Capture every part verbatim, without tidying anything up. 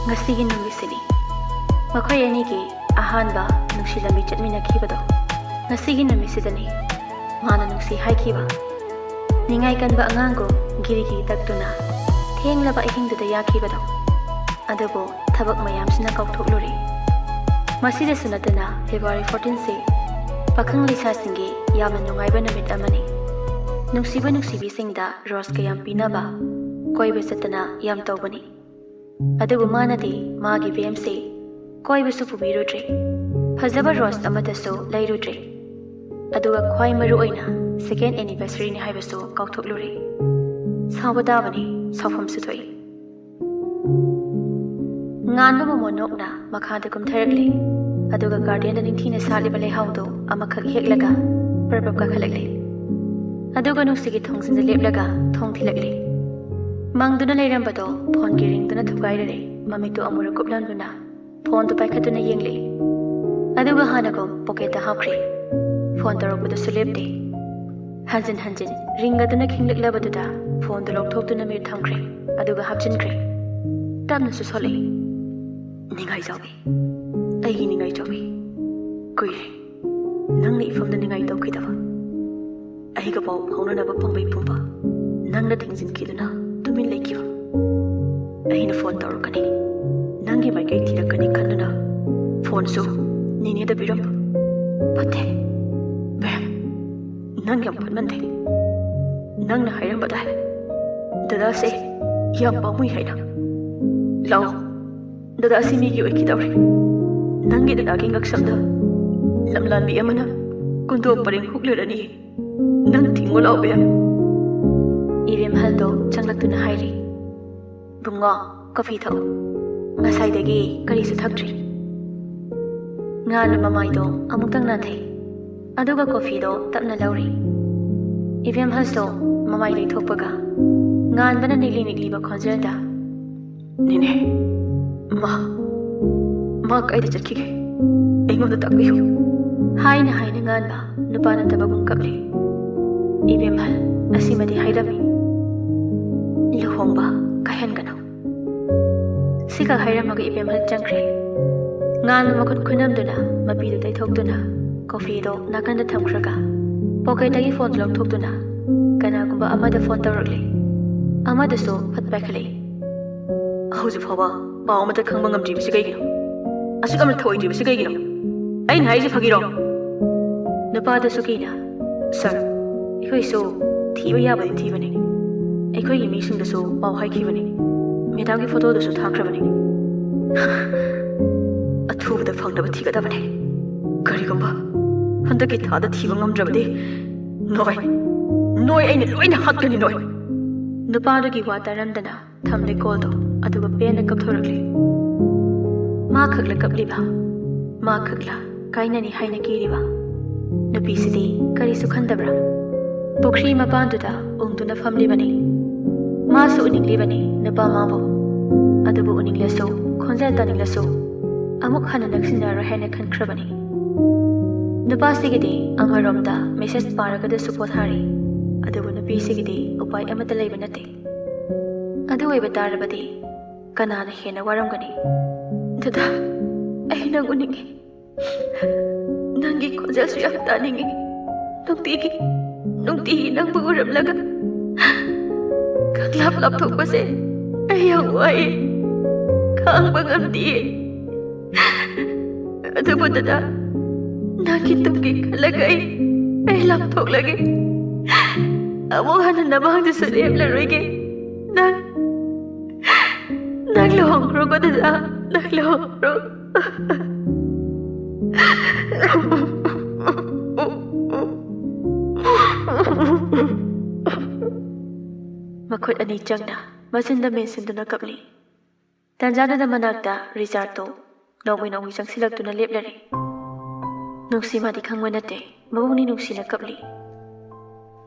ꯉꯁꯤꯒꯤ ꯅꯨꯃꯤꯠꯁꯤꯅꯤ ꯃꯈꯣꯏ ꯑꯅꯤꯒꯤ ꯑꯍꯥꯟꯕ ꯅꯨꯡꯁꯤ ꯂꯝꯕꯤ ꯆꯠꯃꯤꯟꯅꯈꯤꯕꯗꯣ꯫ ꯉꯁꯤꯒꯤ ꯅꯨꯃꯤꯠꯁꯤꯗꯅꯤ ꯃꯥꯅ ꯅꯨꯡꯁꯤ ꯍꯥꯏꯈꯤꯕ꯫ ꯅꯤꯡꯉꯥꯏ ꯀꯟꯕ ꯑꯉꯥꯡꯒꯨꯝ ꯒꯤꯔꯤ ꯒꯤꯔꯤ ꯇꯛꯇꯨꯅ ꯊꯦꯡꯂꯕ ꯑꯍꯤꯡꯗꯨꯗ ꯌꯥꯈꯤꯕꯗꯣ꯫ ꯑꯗꯨꯕꯨ ꯊꯕꯛ ꯃꯌꯥꯝꯁꯤꯅ ꯀꯥꯎꯊꯣꯛꯂꯨꯔꯦ꯫ ꯃꯁꯤꯗꯁꯨ ꯅꯠꯇꯅ February fourteenꯁꯤ ꯄꯥꯈꯪ ꯂꯩꯁꯥꯁꯤꯡꯒꯤ ꯌꯥꯝꯅ ꯅꯨꯡꯉꯥꯏꯕ ꯅꯨꯃꯤꯠ ꯑꯃꯅꯤ꯫ ꯅꯨꯡꯁꯤꯕ ꯅꯨꯡꯁꯤꯕꯤꯁꯤꯡꯗ ꯔꯣꯁ ꯀꯌꯥꯝ ꯄꯤꯅꯕ, ꯀꯣꯏꯕ ꯆꯠꯇꯅ ꯌꯥꯝ ꯇꯧꯕꯅꯤ꯫ ꯑꯗꯨꯕꯨ ꯃꯥꯅꯗꯤ ꯃꯥꯒꯤ ꯕꯦꯝꯁꯦ ꯀꯣꯏꯕꯁꯨ ꯄꯨꯕꯤꯔꯨꯗ꯭ꯔꯦ, ꯐꯖꯕ ꯔꯣꯁ ꯑꯃꯠꯇꯁꯨ ꯂꯩꯔꯨꯗ꯭ꯔꯦ꯫ ꯑꯗꯨꯒ ꯈ꯭ꯋꯥꯏ ꯃꯔꯨ ꯑꯣꯏꯅ second anniversaryꯅꯤ ꯍꯥꯏꯕꯁꯨ ꯀꯥꯎꯊꯣꯛꯂꯨꯔꯦ꯫ ꯁꯥꯎꯕ ꯇꯥꯕꯅꯤ, ꯁꯥꯎꯐꯝꯁꯨ ꯊꯣꯛꯏ꯫ ꯉꯥꯟꯕ ꯃꯃꯣꯟ ꯅꯣꯛꯅ ꯃꯈꯥꯗ ꯀꯨꯝꯊꯔꯛꯂꯦ꯫ ꯑꯗꯨꯒ gardenꯗ ꯅꯤꯡꯊꯤꯅ ꯁꯥꯠꯂꯤꯕ ꯂꯩꯍꯥꯎꯗꯨ ꯑꯃꯈꯛ ꯍꯦꯛꯂꯒ ꯄ꯭ꯔꯞ ꯄ꯭ꯔꯞ ꯀꯥꯈꯠꯂꯛꯂꯦ꯫ ꯑꯗꯨꯒ ꯅꯨꯡꯁꯤꯒꯤ ꯊꯣꯡꯖꯤꯟꯗ ꯂꯦꯞꯂꯒ ꯊꯣꯡ ꯊꯤꯜꯂꯛꯂꯦ꯫ ꯃꯪꯗꯨꯅ ꯂꯩꯔꯝꯕꯗꯣ phoneꯒꯤ ringꯗꯨꯅ ꯊꯨꯒꯥꯏꯔꯔꯦ꯫ ꯃꯃꯤꯠꯇꯨ ꯑꯃꯨꯔꯛ ꯀꯨꯞꯂꯝꯗꯨꯅ phoneꯗꯨ ꯄꯥꯏꯈꯠꯇꯨꯅ ꯌꯦꯡꯂꯦ꯫ ꯑꯗꯨꯒ ꯍꯥꯟꯅꯒꯨꯝ pocketꯇ ꯍꯥꯞꯈ꯭ꯔꯦ꯫ Phone ꯇꯧꯔꯛꯄꯗꯨꯁꯨ ꯂꯦꯞꯇꯦ꯫ ꯍꯟꯖꯤꯟ ꯍꯟꯖꯤꯟ ring ꯑꯗꯨꯅ ꯈꯤꯡꯂꯛꯂꯕꯗꯨꯗ phoneꯗꯨ ꯂꯧꯊꯣꯛꯇꯨꯅ mute ꯊꯝꯈ꯭ꯔꯦ꯫ ꯑꯗꯨꯒ ꯍꯥꯞꯆꯤꯟꯈ꯭ꯔꯦ꯫ ꯇꯞꯅꯁꯨ ꯁꯣꯜꯂꯛꯏ꯫ "ꯅꯤꯡꯉꯥꯏꯖꯥꯎꯕꯤ, ꯑꯩꯒꯤ ꯅꯤꯡꯉꯥꯏꯖꯥꯎꯕꯤ, ꯀꯨꯏꯔꯦ ꯅꯪꯅ ꯏꯐꯝꯗ ꯅꯤꯡꯉꯥꯏ ꯇꯧꯈꯤꯗꯕ꯫ ꯑꯩꯒ ꯄꯥꯎ ꯐꯥꯎꯅꯅꯕ ꯄꯥꯝꯕꯩ ꯄꯨꯝꯕ ꯅꯪꯅ ꯊꯤꯡꯖꯤꯟꯈꯤꯗꯨꯅ ꯇꯨꯃꯤꯟ ꯂꯩꯈꯤꯕ꯫ ꯑꯩꯅ phone ꯇꯧꯔꯛꯀꯅꯤ, ꯅꯪꯒꯤ ꯃꯥꯏꯀꯩ ꯊꯤꯔꯛꯀꯅꯤ ꯈꯟꯗꯨꯅ phoneꯁꯨ ꯅꯦꯅꯦꯗ ꯄꯤꯔꯝꯕ꯫ ꯐꯠꯇꯦ ꯕꯦꯝ, ꯅꯪ ꯌꯥꯝ ꯐꯠꯃꯟꯗꯦ꯫ ꯅꯪꯅ ꯍꯥꯏꯔꯝꯕꯗꯥꯏ ꯗꯗꯥꯁꯦ ꯌꯥꯝ ꯄꯥꯝꯃꯨꯏ ꯍꯥꯏꯅ꯫ ꯂꯥꯛꯑꯣ, ꯗꯗꯥꯁꯤ ꯃꯤꯒꯤ ꯑꯣꯏꯈꯤꯗꯧꯔꯦ꯫ ꯅꯪꯒꯤ ꯗꯗꯥꯒꯤ ꯉꯛꯁꯝꯗ ꯂꯝꯂꯥꯟꯕꯤ ꯑꯃꯅ ꯀꯨꯟꯗꯣ ꯄꯔꯦꯡ ꯍꯨꯛꯂꯔꯅꯤ꯫ ꯅꯪ ꯊꯤꯡꯉꯨ ꯂꯥꯛꯑꯣ ꯕꯦꯝ꯫" ꯏꯕꯦꯝꯍꯜꯗꯣ ꯆꯪꯂꯛꯇꯨꯅ ꯍꯥꯏꯔꯤ, "ꯕꯨꯡꯉꯣ, coffee ꯊꯛꯎ꯫ ꯉꯁꯥꯏꯗꯒꯤ ꯀꯔꯤꯁꯨ ꯊꯛꯇ꯭ꯔꯤ꯫" ꯉꯥꯟꯕ ꯃꯃꯥꯏꯗꯣ ꯑꯃꯨꯛꯇꯪ ꯅꯥꯟꯊꯩ꯫ ꯑꯗꯨꯒ coffeeꯗꯣ ꯇꯞꯅ ꯂꯧꯔꯤ꯫ ꯏꯕꯦꯝꯍꯜꯁꯨ ꯃꯃꯥꯏ ꯂꯩꯊꯣꯛꯄꯒ ꯉꯥꯟꯕꯅ ꯅꯤꯛꯂꯤ ꯅꯤꯛꯂꯤꯕ ꯈꯣꯟꯖꯦꯜꯗ, "ꯅꯦꯅꯦ, ꯃꯥ, ꯃꯥ ꯀꯥꯏꯗ ꯆꯠꯈꯤꯒꯦ? ꯑꯩꯉꯣꯟꯗ ꯇꯥꯛꯄꯤꯌꯨ꯫" ꯍꯥꯏꯅ ꯍꯥꯏꯅ ꯉꯥꯟꯕ ꯅꯨꯄꯥ ꯅꯠꯇꯕꯒꯨꯝ ꯀꯞꯂꯤ꯫ ꯏꯕꯦꯝꯍꯜ ꯑꯁꯤꯃꯗꯤ ꯍꯥꯏꯔꯝꯃꯤ, "ꯂꯨꯍꯣꯡꯕ ꯀꯥꯏꯍꯟꯒꯅꯨ꯫" ꯁꯤꯈꯛ ꯍꯥꯏꯔꯝꯃꯒ ꯏꯕꯦꯝꯍꯜ ꯆꯪꯈ꯭ꯔꯦ꯫ ꯉꯥꯟꯕ ꯃꯈꯨꯠ ꯈꯨꯅꯝꯗꯨꯅ ꯃꯄꯤꯗꯨ ꯇꯩꯊꯣꯛꯇꯨꯅ ꯀꯣꯐꯤꯗꯣ ꯅꯥꯀꯟꯗ ꯊꯝꯈ꯭ꯔꯒ ꯄꯣꯀꯦꯠꯇꯒꯤ ꯐꯣꯟꯗꯨ ꯂꯧꯊꯣꯛꯇꯨꯅ ꯀꯅꯥꯒꯨꯝꯕ ꯑꯃꯗ ꯐꯣꯟ ꯇꯧꯔꯛꯂꯦ꯫ ꯑꯃꯗꯨꯁꯨ ꯐꯠ ꯄꯥꯏꯈꯠꯂꯛꯏ꯫ "ꯍꯧꯖꯤꯛ ꯐꯥꯎꯕ ꯄꯥꯎ ꯑꯃꯠꯇ ꯈꯪꯕ ꯉꯝꯗ꯭ꯔꯤꯕꯁꯤ ꯀꯩꯒꯤꯅꯣ? ꯑꯁꯨꯛ ꯌꯥꯝꯅ ꯊꯧꯑꯣꯏꯗ꯭ꯔꯤꯕꯁꯤ ꯀꯩꯒꯤꯅꯣ? ꯑꯩꯅ ꯍꯥꯏꯔꯤꯁꯤ ꯐꯥꯒꯤꯔꯣ?" ꯅꯨꯄꯥꯗꯨꯁꯨ ꯀꯤꯅ, "ꯁꯥꯔ, ꯑꯩꯈꯣꯏꯁꯨ ꯊꯤꯕ ꯌꯥꯕꯗꯤ ꯊꯤꯕꯅꯤ꯫ ꯑꯩꯈꯣꯏꯒꯤ ꯃꯤꯁꯤꯡꯗꯁꯨ ꯄꯥꯎ ꯍꯥꯏꯈꯤꯕꯅꯤ꯫ ꯃꯦꯗꯥꯝꯒꯤ ꯐꯣꯇꯣꯗꯨꯁꯨ ꯊꯥꯈ꯭ꯔꯕꯅꯤ꯫ ꯑꯊꯨꯕꯗ ꯐꯪꯅꯕ ꯊꯤꯒꯗꯕꯅꯤ꯫ ꯀꯔꯤꯒꯨꯝꯕ ꯍꯟꯗꯛꯀꯤ ꯊꯥꯗ ꯊꯤꯕ ꯉꯝꯗ꯭ꯔꯕꯗꯤ ꯅꯣꯏ, ꯅꯣꯏ ꯑꯩꯅ ꯂꯣꯏꯅ ꯍꯥꯠꯀꯅꯤ ꯅꯣꯏ!" ꯅꯨꯄꯥꯗꯨꯒꯤ ꯋꯥ ꯇꯥꯔꯝꯗꯅ ꯊꯝꯂꯦ ꯀꯣꯜꯗꯣ, ꯑꯗꯨꯒ ꯄꯦꯟꯅ ꯀꯞꯊꯣꯔꯛꯂꯦ꯫ ꯃꯥ ꯈꯛꯂ ꯀꯞꯂꯤꯕ? ꯃꯥ ꯈꯛꯂ ꯀꯥꯏꯅꯅꯤ ꯍꯥꯏꯅ ꯀꯤꯔꯤꯕ? ꯅꯨꯄꯤꯁꯤꯗꯤ ꯀꯔꯤꯁꯨ ꯈꯟꯗꯕ꯭ꯔꯥ? ꯄꯨꯈ꯭ꯔꯤ ꯃꯄꯥꯟꯗꯨꯗ ꯎꯪꯗꯨꯅ ꯐꯝꯂꯤꯕꯅꯤ꯫ ꯃꯥꯁꯨ ꯎꯅꯤꯡꯂꯤꯕꯅꯤ ꯅꯨꯄꯥ ꯃꯥꯕꯨ꯫ ꯑꯗꯨꯕꯨ ꯎꯅꯤꯡꯂꯁꯨ, ꯈꯣꯟꯖꯦꯜ ꯇꯥꯅꯤꯡꯂꯁꯨ, ꯑꯃꯨꯛ ꯍꯟꯅ ꯅꯛꯁꯤꯟꯅꯔꯣꯏ ꯍꯥꯏꯅ ꯈꯟꯈ꯭ꯔꯕꯅꯤ꯫ ꯅꯨꯄꯥꯁꯤꯒꯤꯗꯤ ꯑꯃꯔꯣꯝꯗ ꯃꯦꯁꯦꯖ ꯄꯥꯔꯒꯗꯁꯨ ꯄꯣꯊꯥꯔꯤ, ꯑꯗꯨꯕꯨ ꯅꯨꯄꯤꯁꯤꯒꯤꯗꯤ ꯎꯄꯥꯏ ꯑꯃꯠꯇ ꯂꯩꯕ ꯅꯠꯇꯦ꯫ ꯑꯗꯨ ꯑꯣꯏꯕ ꯇꯥꯔꯕꯗꯤ ꯀꯅꯥꯅ ꯍꯦꯟꯅ ꯋꯥꯔꯝꯒꯅꯤ? "ꯗꯗꯥ, ꯑꯩ ꯅꯪ ꯎꯅꯤꯡꯉꯤ꯫ ꯅꯪꯒꯤ ꯈꯣꯟꯖꯦꯜꯁꯨ ꯌꯥꯝ ꯇꯥꯅꯤꯡꯉꯤ꯫ ꯅꯨꯡꯇꯤꯒꯤ, ꯅꯨꯡꯇꯤꯒꯤ ꯅꯪꯕꯨ ꯎꯔꯝꯂꯒ ꯈꯪꯂꯥꯞ ꯂꯥꯞꯊꯣꯛꯄꯁꯦ ꯑꯩ ꯌꯥꯝ ꯋꯥꯏ꯫ ꯈꯥꯡꯕ ꯉꯝꯗꯤꯌꯦ꯫ ꯑꯗꯨꯕꯨ ꯗꯗꯥ, ꯅꯪꯒꯤ ꯇꯨꯡꯒꯤ ꯈꯜꯂꯒ ꯑꯩ, ꯑꯩ ꯂꯥꯞꯊꯣꯛꯂꯒꯦ꯫ ꯑꯃꯨꯛ ꯍꯟꯅ ꯅꯃꯥꯡꯗꯁꯨ ꯂꯦꯞꯂꯔꯣꯏꯒꯦ꯫ ꯅꯪ, ꯅꯪ ꯂꯨꯍꯣꯡꯈ꯭ꯔꯣꯀꯣ ꯗꯗꯥ, ꯅꯪ ꯂꯨꯍꯣꯡꯈ꯭ꯔꯣ꯫" ꯃꯈꯨꯠ ꯑꯅꯤ ꯆꯪꯅ ꯃꯆꯤꯟꯗ ꯃꯦꯟꯁꯤꯟꯗꯨꯅ ꯀꯞꯂꯤ꯫ ꯇꯥꯟꯖꯥꯗꯨꯗ ꯃꯅꯥꯛꯇ ꯔꯤꯆꯥꯔꯗꯇꯨ ꯅꯣꯡꯃꯩ ꯅꯣꯡꯃꯩ ꯆꯪꯁꯤꯜꯂꯛꯇꯨꯅ ꯂꯦꯞꯂꯔꯦ꯫ ꯅꯨꯡꯁꯤ ꯃꯥꯗꯤ ꯈꯪꯕ ꯅꯠꯇꯦ, ꯃꯕꯨꯡꯅꯤ ꯅꯨꯡꯁꯤꯅ ꯀꯞꯂꯤ꯫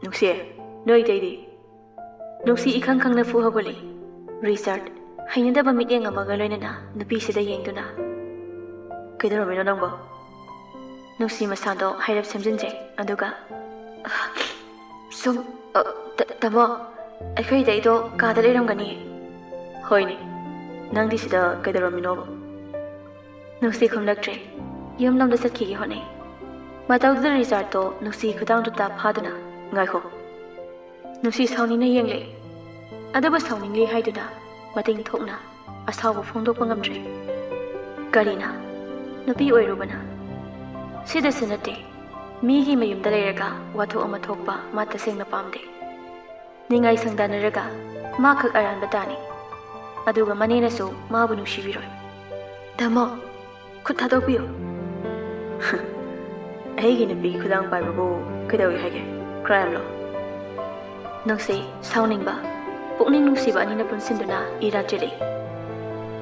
"ꯅꯨꯡꯁꯤ, ꯅꯣꯏ ꯏꯇꯩꯗꯤ?" ꯅꯨꯡꯁꯤ ꯏꯈꯪ ꯈꯪꯅ ꯐꯨ ꯍꯧꯒꯠꯂꯤ꯫ ꯔꯤꯆꯥꯔꯗ ꯍꯩꯅꯗꯕ ꯃꯤꯠꯌꯦꯡ ꯑꯃꯒ ꯂꯣꯏꯅꯅ ꯅꯨꯄꯤꯁꯤꯗ ꯌꯦꯡꯗꯨꯅ, "ꯀꯩꯗꯧꯔꯝꯃꯤꯅꯣ ꯅꯪꯕꯣ?" ꯅꯨꯡꯁꯤ ꯃꯁꯥꯗꯣ ꯍꯥꯏꯔꯞ ꯁꯦꯝꯖꯤꯟꯖꯩ, ꯑꯗꯨꯒ, "ꯁꯨꯝ, ꯑ, ꯇ-, ꯇꯥꯃꯣ, ꯑꯩꯈꯣꯏ ꯏꯇꯩꯗꯣ ꯀꯥꯗ ꯂꯩꯔꯝꯒꯅꯤ꯫" "ꯍꯣꯏꯅꯦ, ꯅꯪꯗꯤ ꯁꯤꯗ ꯀꯩꯗꯧꯔꯝꯃꯤꯅꯣꯕ? ꯅꯨꯡꯁꯤ ꯈꯨꯝꯂꯛꯇ꯭ꯔꯦ꯫ ꯌꯨꯝꯂꯣꯝꯗ ꯆꯠꯈꯤꯒꯦ ꯍꯣꯠꯅꯩ꯫ ꯃꯇꯧꯗꯨꯗ ꯔꯤꯆꯥꯔꯗꯇꯣ ꯅꯨꯡꯁꯤ ꯈꯨꯗꯥꯡꯗꯨ ꯇꯥꯞ ꯐꯥꯗꯨꯅ, "ꯉꯥꯏꯈꯣ, ꯅꯨꯡꯁꯤ ꯁꯥꯎꯅꯤꯡꯅ ꯌꯦꯡꯂꯛꯏ꯫ ꯑꯗꯨꯕꯨ ꯁꯥꯎꯅꯤꯡꯂꯤ ꯍꯥꯏꯗꯨꯅ ꯃꯇꯤꯡ ꯊꯣꯛꯅ ꯑꯁꯥꯎꯕ ꯐꯣꯡꯗꯣꯛꯄ ꯉꯝꯗ꯭ꯔꯦ꯫ ꯀꯔꯤꯅ? ꯅꯨꯄꯤ ꯑꯣꯏꯔꯨꯕꯅ? ꯁꯤꯗꯁꯨ ꯅꯠꯇꯦ, ꯃꯤꯒꯤ ꯃꯌꯨꯝꯗ ꯂꯩꯔꯒ ꯋꯥꯊꯣꯛ ꯑꯃ ꯊꯣꯛꯄ ꯃꯥ ꯇꯁꯦꯡꯅ ꯄꯥꯝꯗꯦ꯫ ꯅꯤꯡꯉꯥꯏ ꯁꯪꯗꯥꯅꯔꯒ ꯃꯥ ꯈꯛ ꯑꯔꯥꯟꯕ ꯇꯥꯅꯤ꯫ ꯑꯗꯨꯒ ꯃꯅꯦꯅꯁꯨ ꯃꯥꯕꯨ ꯅꯨꯡꯁꯤꯕꯤꯔꯣꯏ꯫ ꯇꯥꯃꯣ, ꯈꯨꯠ ꯊꯥꯗꯣꯛꯄꯤꯌꯨ꯫" "ꯑꯩꯒꯤ ꯅꯨꯄꯤꯒꯤ ꯈꯨꯗꯥꯡ ꯄꯥꯏꯕꯕꯨ ꯀꯩꯗꯧꯏ ꯍꯥꯏꯒꯦ? ꯀ꯭ꯔꯥꯏꯝꯂꯣ?" ꯅꯨꯡꯁꯤ, ꯁꯥꯎꯅꯤꯡꯕ, ꯄꯨꯛꯅꯤꯡ ꯅꯨꯡꯁꯤꯕ ꯑꯅꯤꯅ ꯄꯨꯟꯁꯤꯟꯗꯨꯅ ꯏꯔꯥ ꯆꯦꯜꯂꯤ꯫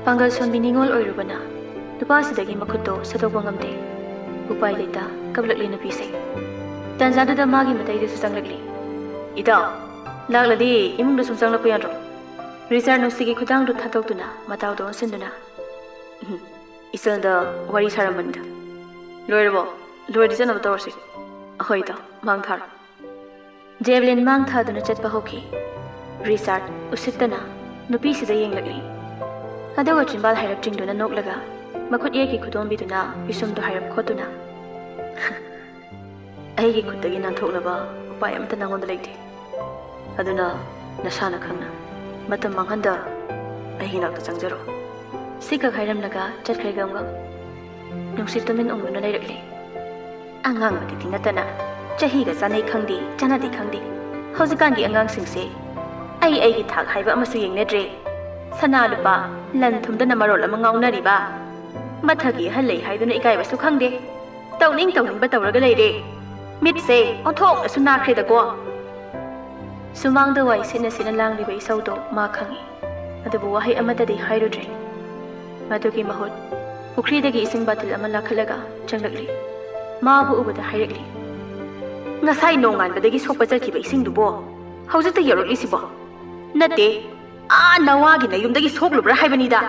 ꯄꯥꯡꯒꯜ ꯁꯣꯟꯕꯤ ꯅꯤꯉꯣꯜ ꯑꯣꯏꯔꯨꯕꯅ ꯅꯨꯄꯥꯁꯤꯗꯒꯤ ꯃꯈꯨꯠꯇꯣ ꯁꯠꯇꯣꯛꯄ ꯉꯝꯗꯦ꯫ ꯎꯄꯥꯏ ꯂꯩꯇ ꯀꯞꯂꯛꯂꯤ ꯅꯨꯄꯤꯁꯦ꯫ ꯇꯟꯖꯥꯗꯨꯗ ꯃꯥꯒꯤ ꯃꯇꯩꯗꯨꯁꯨ ꯆꯪꯂꯛꯂꯤ꯫ "ꯏꯇꯥꯎ, ꯂꯥꯛꯂꯗꯤ ꯏꯃꯨꯡꯗ ꯁꯨꯝ ꯆꯪꯂꯛꯄ ꯌꯥꯗ꯭ꯔꯣ?" ꯔꯤꯆꯥꯔꯗ ꯅꯨꯡꯁꯤꯒꯤ ꯈꯨꯗꯥꯡꯗꯨ ꯊꯥꯗꯣꯛꯇꯨꯅ ꯃꯇꯥꯎꯗ ꯑꯣꯟꯁꯤꯟꯗꯨꯅ, "ꯎꯝ, ꯏꯆꯜꯗ ꯋꯥꯔꯤ ꯁꯥꯔꯝꯕꯅꯤꯗ꯫ ꯂꯣꯏꯔꯕꯣ? ꯂꯣꯏꯔꯗꯤ ꯆꯠꯅꯕ ꯇꯧꯔꯁꯤ꯫ ꯑꯍꯣꯏ ꯏꯇꯥꯎ, ꯃꯥꯡ ꯊꯥꯔꯣ꯫" ꯖꯦꯕꯂꯤꯟ ꯃꯥꯡ ꯊꯥꯗꯨꯅ ꯆꯠꯄ ꯍꯧꯈꯤ꯫ ꯔꯤꯆꯥꯔꯗ ꯎꯁꯤꯠꯇꯅ ꯅꯨꯄꯤꯁꯤꯗ ꯌꯦꯡꯂꯛꯂꯤ꯫ ꯑꯗꯨꯒ ꯆꯤꯟꯕꯥꯜ ꯍꯥꯏꯔꯞ ꯆꯤꯡꯗꯨꯅ ꯅꯣꯛꯂꯒ ꯃꯈꯨꯠ ꯌꯦꯠꯀꯤ ꯈꯨꯗꯣꯝꯕꯤꯗꯨꯅ ꯄꯤꯁꯨꯝꯗꯨ ꯍꯥꯏꯔꯞ ꯈꯣꯠꯇꯨꯅ, "ꯑꯩꯒꯤ ꯈꯨꯠꯇꯒꯤ ꯅꯥꯟꯊꯣꯛꯅꯕ ꯎꯄꯥꯏ ꯑꯃꯠꯇ ꯅꯪꯉꯣꯟꯗ ꯂꯩꯇꯦ꯫ ꯑꯗꯨꯅ ꯅꯁꯥꯅ ꯈꯪꯅ ꯃꯇꯝ ꯃꯥꯡꯍꯟꯗ ꯑꯩꯒꯤ ꯅꯥꯛꯇ ꯆꯪꯖꯔꯣ꯫" ꯁꯤꯈꯛ ꯍꯥꯏꯔꯝꯂꯒ ꯆꯠꯈ꯭ꯔꯦ ꯒꯝꯒꯝ꯫ ꯅꯨꯡꯁꯤꯠ ꯇꯨꯃꯤꯟ ꯎꯪꯗꯨꯅ ꯂꯩꯔꯛꯂꯤ꯫ ꯑꯉꯥꯡ ꯃꯇꯤꯛꯇꯤ ꯅꯠꯇꯅ ꯆꯍꯤꯒ ꯆꯥꯅꯩ ꯈꯪꯗꯦ, ꯆꯥꯅꯗꯦ ꯈꯪꯗꯦ꯫ ꯍꯧꯖꯤꯛꯀꯥꯟꯒꯤ ꯑꯉꯥꯡꯁꯤꯡꯁꯦ ꯑꯩ ꯑꯩꯒꯤ ꯊꯥꯛ ꯍꯥꯏꯕ ꯑꯃꯁꯨ ꯌꯦꯡꯅꯗ꯭ꯔꯦ꯫ ꯁꯅꯥ ꯂꯨꯄꯥ, ꯂꯟ ꯊꯨꯝꯗꯅ ꯃꯔꯣꯜ ꯑꯃ ꯉꯥꯎꯅꯔꯤꯕ꯫ ꯃꯊꯛꯀꯤ ꯑꯍꯜ ꯂꯩ ꯍꯥꯏꯗꯨꯅ ꯏꯀꯥꯏꯕꯁꯨ ꯈꯪꯗꯦ꯫ ꯇꯧꯅꯤꯡ ꯇꯧꯅꯤꯡꯕ ꯇꯧꯔꯒ ꯂꯩꯔꯦ꯫ ꯃꯤꯠꯁꯦ ꯑꯣꯟꯊꯣꯛꯅꯁꯨ ꯅꯥꯈ꯭ꯔꯦꯗꯀꯣ꯫ ꯁꯨꯃꯥꯡꯗ ꯋꯥꯏ ꯁꯤꯠꯅ ꯁꯤꯠꯅ ꯂꯥꯡꯂꯤꯕ ꯏꯁꯧꯗꯣ ꯃꯥ ꯈꯪꯏ꯫ ꯑꯗꯨꯕꯨ ꯋꯥꯍꯩ ꯑꯃꯠꯇꯗꯤ ꯍꯥꯏꯔꯨꯗ꯭ꯔꯦ꯫ ꯃꯗꯨꯒꯤ ꯃꯍꯨꯠ ꯄꯨꯈ꯭ꯔꯤꯗꯒꯤ ꯏꯁꯤꯡ ꯕꯥꯇꯤꯜ ꯑꯃ ꯂꯥꯈꯠꯂꯒ ꯆꯪꯂꯛꯂꯤ꯫ ꯃꯥꯕꯨ ꯎꯕꯗ ꯍꯥꯏꯔꯛꯂꯤ, "ꯉꯁꯥꯏ ꯅꯣꯡꯉꯥꯟꯕꯗꯒꯤ ꯁꯣꯛꯄ ꯆꯠꯈꯤꯕ ꯏꯁꯤꯡꯗꯨꯕꯣ ꯍꯧꯖꯤꯛꯇ ꯌꯧꯔꯛꯂꯤꯁꯤꯕꯣ? ꯅꯠꯇꯦ, ꯑꯥ ꯅꯋꯥꯒꯤ ꯅꯌꯨꯝꯗꯒꯤ ꯁꯣꯛꯂꯨꯕ꯭ꯔꯥ ꯍꯥꯏꯕꯅꯤꯗ!"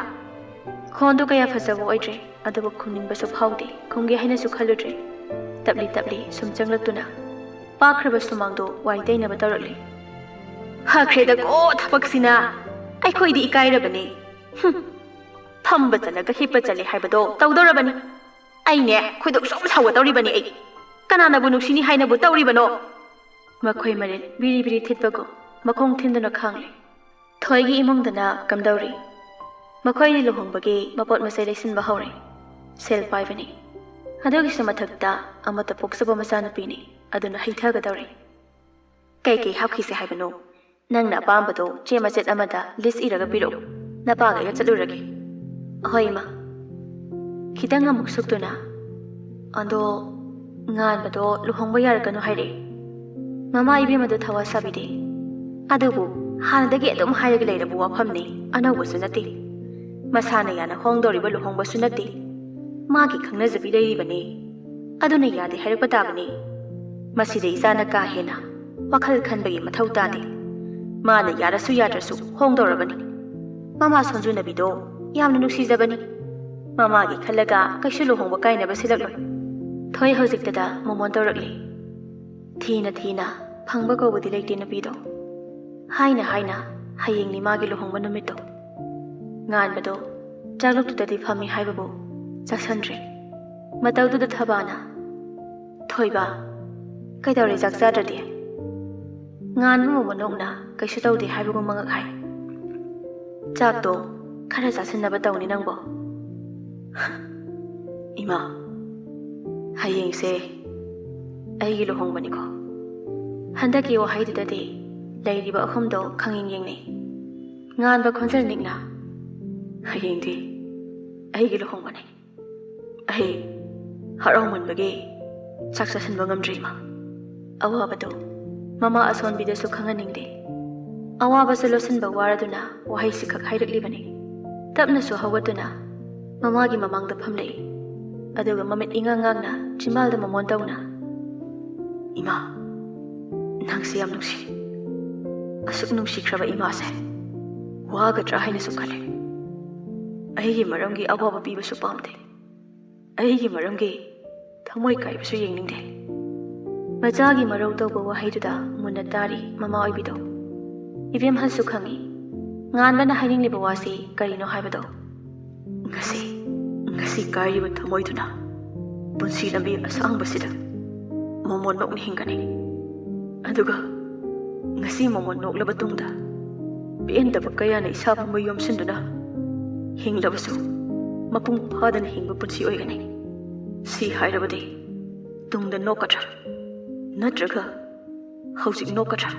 ꯈꯣꯟꯗꯨ ꯀꯌꯥ ꯐꯖꯕ ꯑꯣꯏꯗ꯭ꯔꯦ, ꯑꯗꯨꯕꯨ ꯈꯨꯝꯅꯤꯡꯕꯁꯨ ꯐꯥꯎꯗꯦ, ꯈꯨꯝꯒꯦ ꯍꯥꯏꯅꯁꯨ ꯈꯜꯂꯨꯗ꯭ꯔꯦ꯫ ꯇꯞꯂꯤ ꯇꯞꯂꯤ ꯁꯨꯝ ꯆꯪꯂꯛꯇꯨꯅ ꯄꯥꯛꯈ꯭ꯔꯕ ꯁꯨꯃꯥꯡꯗꯣ ꯋꯥꯏ ꯇꯩꯅꯕ ꯇꯧꯔꯛꯂꯤ꯫ "ꯐꯈ꯭ꯔꯦꯗꯀꯣ ꯊꯕꯛꯁꯤꯅ! ꯑꯩꯈꯣꯏꯗꯤ ꯏꯀꯥꯏꯔꯕꯅꯤ꯫ ꯐꯝꯕ ꯆꯠꯂꯒ ꯍꯤꯞꯄ ꯆꯠꯂꯦ ꯍꯥꯏꯕꯗꯣ ꯇꯧꯗꯧꯔꯕꯅꯤ꯫ ꯑꯩꯅꯦ, ꯈꯣꯏꯗꯧ ꯁꯨꯝ ꯁꯥꯎꯒꯗꯧꯔꯤꯕꯅꯤ ꯑꯩ꯫ ꯀꯅꯥꯅꯕꯨ ꯅꯨꯡꯁꯤꯅꯤ ꯍꯥꯏꯅꯕꯨ ꯇꯧꯔꯤꯕꯅꯣ? ꯃꯈꯣꯏ ꯃꯔꯤꯜ ꯕꯤꯔꯤ ꯕꯤꯔꯤ ꯊꯤꯠꯄꯒꯨꯝ ꯃꯈꯣꯡ ꯊꯤꯟꯗꯨꯅ ꯈꯥꯡꯂꯦ꯫ ꯊꯣꯏꯒꯤ ꯏꯃꯨꯡꯗꯅ ꯀꯝꯗꯧꯔꯤ? ꯃꯈꯣꯏꯗꯤ ꯂꯨꯍꯣꯡꯕꯒꯤ ꯃꯄꯣꯠ ꯃꯆꯩ ꯂꯩꯁꯤꯟꯕ ꯍꯧꯔꯦ꯫ ꯁꯦꯜ ꯄꯥꯏꯕꯅꯤ꯫ ꯑꯗꯨꯒꯤꯁꯨ ꯃꯊꯛꯇ ꯑꯃꯠꯇ ꯄꯣꯛꯆꯕ ꯃꯆꯥꯅꯨꯄꯤꯅꯤ꯫ ꯑꯗꯨꯅ ꯍꯩꯊꯒꯗꯧꯔꯦ꯫ ꯀꯩ ꯀꯩ ꯍꯥꯞꯈꯤꯁꯦ ꯍꯥꯏꯕꯅꯣ? ꯅꯪꯅ ꯑꯄꯥꯝꯕꯗꯣ ꯆꯦ ꯃꯆꯦꯠ ꯑꯃꯗ ꯂꯤꯁ ꯏꯔꯒ ꯄꯤꯔꯛꯎ꯫ ꯅꯄꯥꯒ ꯑꯩꯒ ꯆꯠꯂꯨꯔꯒꯦ꯫ ꯑꯍꯣꯏ, ꯏꯃꯥ꯫ ꯈꯤꯇꯪ ꯑꯃꯨꯛ ꯁꯨꯛꯇꯨꯅ, ꯑꯗꯣ ꯉꯥꯟꯕꯗꯣ ꯂꯨꯍꯣꯡꯕ ꯌꯥꯔꯛꯀꯅꯨ ꯍꯥꯏꯔꯛꯑꯦ꯫ ꯃꯃꯥ ꯏꯕꯦꯝꯃꯗꯣ ꯊꯋꯥ ꯁꯥꯕꯤꯗꯦ꯫ ꯑꯗꯨꯕꯨ ꯍꯥꯟꯅꯗꯒꯤ ꯑꯗꯨꯝ ꯍꯥꯏꯔꯒ ꯂꯩꯔꯕ ꯋꯥꯐꯝꯅꯤ, ꯑꯅꯧꯕꯁꯨ ꯅꯠꯇꯦ꯫ ꯃꯁꯥꯅ ꯌꯥꯅ ꯍꯣꯡꯗꯧꯔꯤꯕ ꯂꯨꯍꯣꯡꯕꯁꯨ ꯅꯠꯇꯦ꯫ ꯃꯥꯒꯤ ꯈꯪꯅꯖꯕꯤ ꯂꯩꯔꯤꯕꯅꯤ꯫ ꯑꯗꯨꯅ ꯌꯥꯗꯦ ꯍꯥꯏꯔꯛꯄ ꯇꯥꯕꯅꯤ꯫ ꯃꯁꯤꯗ ꯏꯆꯥꯅ ꯀꯥ ꯍꯦꯟꯅ ꯋꯥꯈꯜ ꯈꯟꯕꯒꯤ ꯃꯊꯧ ꯇꯥꯗꯦ꯫ ꯃꯥꯅ ꯌꯥꯔꯁꯨ ꯌꯥꯗ꯭ꯔꯁꯨ ꯍꯣꯡꯗꯧꯔꯕꯅꯤ꯫ ꯃꯃꯥ ꯁꯣꯟꯖꯨꯅꯕꯤꯗꯣ ꯌꯥꯝꯅ ꯅꯨꯡꯁꯤꯖꯕꯅꯤ꯫ ꯃꯃꯥꯒꯤ ꯈꯜꯂꯒ ꯀꯩꯁꯨ ꯂꯨꯍꯣꯡꯕ ꯀꯥꯏꯅꯕ ꯁꯤꯜꯂꯛꯂꯣꯏ꯫ ꯊꯣꯏ ꯍꯧꯖꯤꯛꯇꯗ ꯃꯣꯃꯣꯟ ꯇꯧꯔꯛꯂꯤ꯫ ꯊꯤꯅ ꯊꯤꯅ ꯐꯪꯕ ꯀꯧꯕꯗꯤ ꯂꯩꯇꯦ ꯅꯨꯄꯤꯗꯣ꯫ ꯍꯥꯏꯅ ꯍꯥꯏꯅ ꯍꯌꯦꯡꯅꯤ ꯃꯥꯒꯤ ꯂꯨꯍꯣꯡꯕ ꯅꯨꯃꯤꯠꯇꯣ꯫ ꯉꯥꯟꯕꯗꯣ ꯆꯥꯛꯂꯨꯛꯇꯨꯗꯗꯤ ꯐꯝꯃꯤ ꯍꯥꯏꯕꯕꯨ ꯆꯥꯛꯁꯟꯗ꯭ꯔꯦ꯫ ꯃꯇꯧꯗꯨꯗ ꯊꯕꯥꯅ, "ꯊꯣꯏꯕ, ꯀꯩꯗꯧꯔꯦ ꯆꯥꯛ ꯆꯥꯗ꯭ꯔꯗꯤ?" ꯉꯥꯟꯕ ꯃꯣꯃꯣꯟ ꯅꯣꯛꯅ ꯀꯩꯁꯨ ꯇꯧꯗꯦ ꯍꯥꯏꯕꯒꯨꯝ ꯃꯉꯛ ꯍꯥꯏ꯫ "ꯆꯥꯛꯇꯣ ꯈꯔ ꯆꯥꯁꯤꯟꯅꯕ ꯇꯧꯅꯤ ꯅꯪꯕꯣ꯫" "ꯏꯃꯥ, ꯍꯌꯦꯡꯁꯦ ꯑꯩꯒꯤ ꯂꯨꯍꯣꯡꯕꯅꯤꯀꯣ꯫" ꯍꯟꯗꯛꯀꯤ ꯋꯥꯍꯩꯗꯨꯗꯗꯤ ꯂꯩꯔꯤꯕ ꯑꯍꯨꯝꯗꯣ ꯈꯪꯌꯦꯡ ꯌꯦꯡꯅꯩ꯫ ꯉꯥꯟꯕ ꯈꯣꯟꯖꯦꯜ ꯅꯤꯛꯅ, "ꯍꯌꯦꯡꯗꯤ ꯑꯩꯒꯤ ꯂꯨꯍꯣꯡꯕꯅꯤ꯫ ꯑꯩ ꯍꯔꯥꯎꯃꯟꯕꯒꯤ ꯆꯥꯛ ꯆꯥꯁꯤꯟꯕ ꯉꯝꯗ꯭ꯔꯤ, ꯏꯃꯥ꯫" ꯑꯋꯥꯕꯗꯨ ꯃꯃꯥ ꯑꯁꯣꯟꯕꯤꯗꯁꯨ ꯈꯪꯍꯟꯅꯤꯡꯗꯦ꯫ ꯑꯋꯥꯕꯁꯨ ꯂꯣꯠꯁꯤꯟꯕ ꯋꯥꯔꯗꯨꯅ ꯋꯥꯍꯩꯁꯤꯈꯛ ꯍꯥꯏꯔꯛꯂꯤꯕꯅꯤ꯫ ꯇꯞꯅꯁꯨ ꯍꯧꯒꯠꯇꯨꯅ ꯃꯃꯥꯒꯤ ꯃꯃꯥꯡꯗ ꯐꯝꯂꯛꯏ꯫ ꯑꯗꯨꯒ ꯃꯃꯤꯠ ꯏꯉꯥꯡ ꯉꯥꯡꯅ ꯆꯤꯝꯕꯥꯜꯗ ꯃꯃꯣꯟ ꯇꯧꯅ, "ꯏꯃꯥ, ꯅꯪꯁꯦ ꯌꯥꯝ ꯅꯨꯡꯁꯤ꯫ ꯑꯁꯨꯛ ꯅꯨꯡꯁꯤꯈ꯭ꯔꯕ ꯏꯃꯥꯁꯦ ꯋꯥꯒꯗ꯭ꯔꯥ ꯍꯥꯏꯅꯁꯨ ꯈꯜꯂꯦ꯫ ꯑꯩꯒꯤ ꯃꯔꯝꯒꯤ ꯑꯋꯥꯕ ꯄꯤꯕꯁꯨ ꯄꯥꯝꯗꯦ꯫ ꯑꯩꯒꯤ ꯃꯔꯝꯒꯤ ꯊꯃꯣꯏ ꯀꯥꯏꯕꯁꯨ ꯌꯦꯡꯅꯤꯡꯗꯦ꯫" ꯃꯆꯥꯒꯤ ꯃꯔꯧ ꯇꯧꯕ ꯋꯥꯍꯩꯗꯨꯗ ꯃꯨꯟꯅ ꯇꯥꯔꯤ ꯃꯃꯥ ꯑꯣꯏꯕꯤꯗꯣ꯫ ꯏꯕꯦꯝꯍꯜꯁꯨ ꯈꯪꯏ꯫ ꯉꯥꯟꯕꯅ ꯍꯥꯏꯅꯤꯡꯂꯤꯕ ꯋꯥꯁꯤ ꯀꯔꯤꯅꯣ ꯍꯥꯏꯕꯗꯣ꯫ ꯉꯁꯤ, ꯉꯁꯤ ꯀꯥꯏꯔꯤꯕ ꯊꯃꯣꯏꯗꯨꯅ ꯄꯨꯟꯁꯤ ꯂꯝꯕꯤ ꯑꯁꯥꯡꯕꯁꯤꯗ ꯃꯣꯃꯣꯟ ꯅꯣꯛꯅ ꯍꯤꯡꯒꯅꯤ꯫ ꯑꯗꯨꯒ ꯉꯁꯤ ꯃꯣꯃꯣꯟ ꯅꯣꯛꯂꯕ ꯇꯨꯡꯗ ꯄꯦꯟꯗꯕ ꯀꯌꯥꯅ ꯏꯁꯥ ꯄꯨꯝꯕ ꯌꯣꯝꯁꯤꯟꯗꯨꯅ ꯍꯤꯡꯂꯕꯁꯨ ꯃꯄꯨꯡ ꯐꯥꯗꯅ ꯍꯤꯡꯕ ꯄꯨꯟꯁꯤ ꯑꯣꯏꯒꯅꯤ꯫ ꯁꯤ ꯍꯥꯏꯔꯕꯗꯤ ꯇꯨꯡꯗ ꯅꯣꯛꯀꯗ꯭ꯔꯥ? ꯅꯠꯇ꯭ꯔꯒ ꯍꯧꯖꯤꯛ ꯅꯣꯛꯀꯗ꯭ꯔꯥ?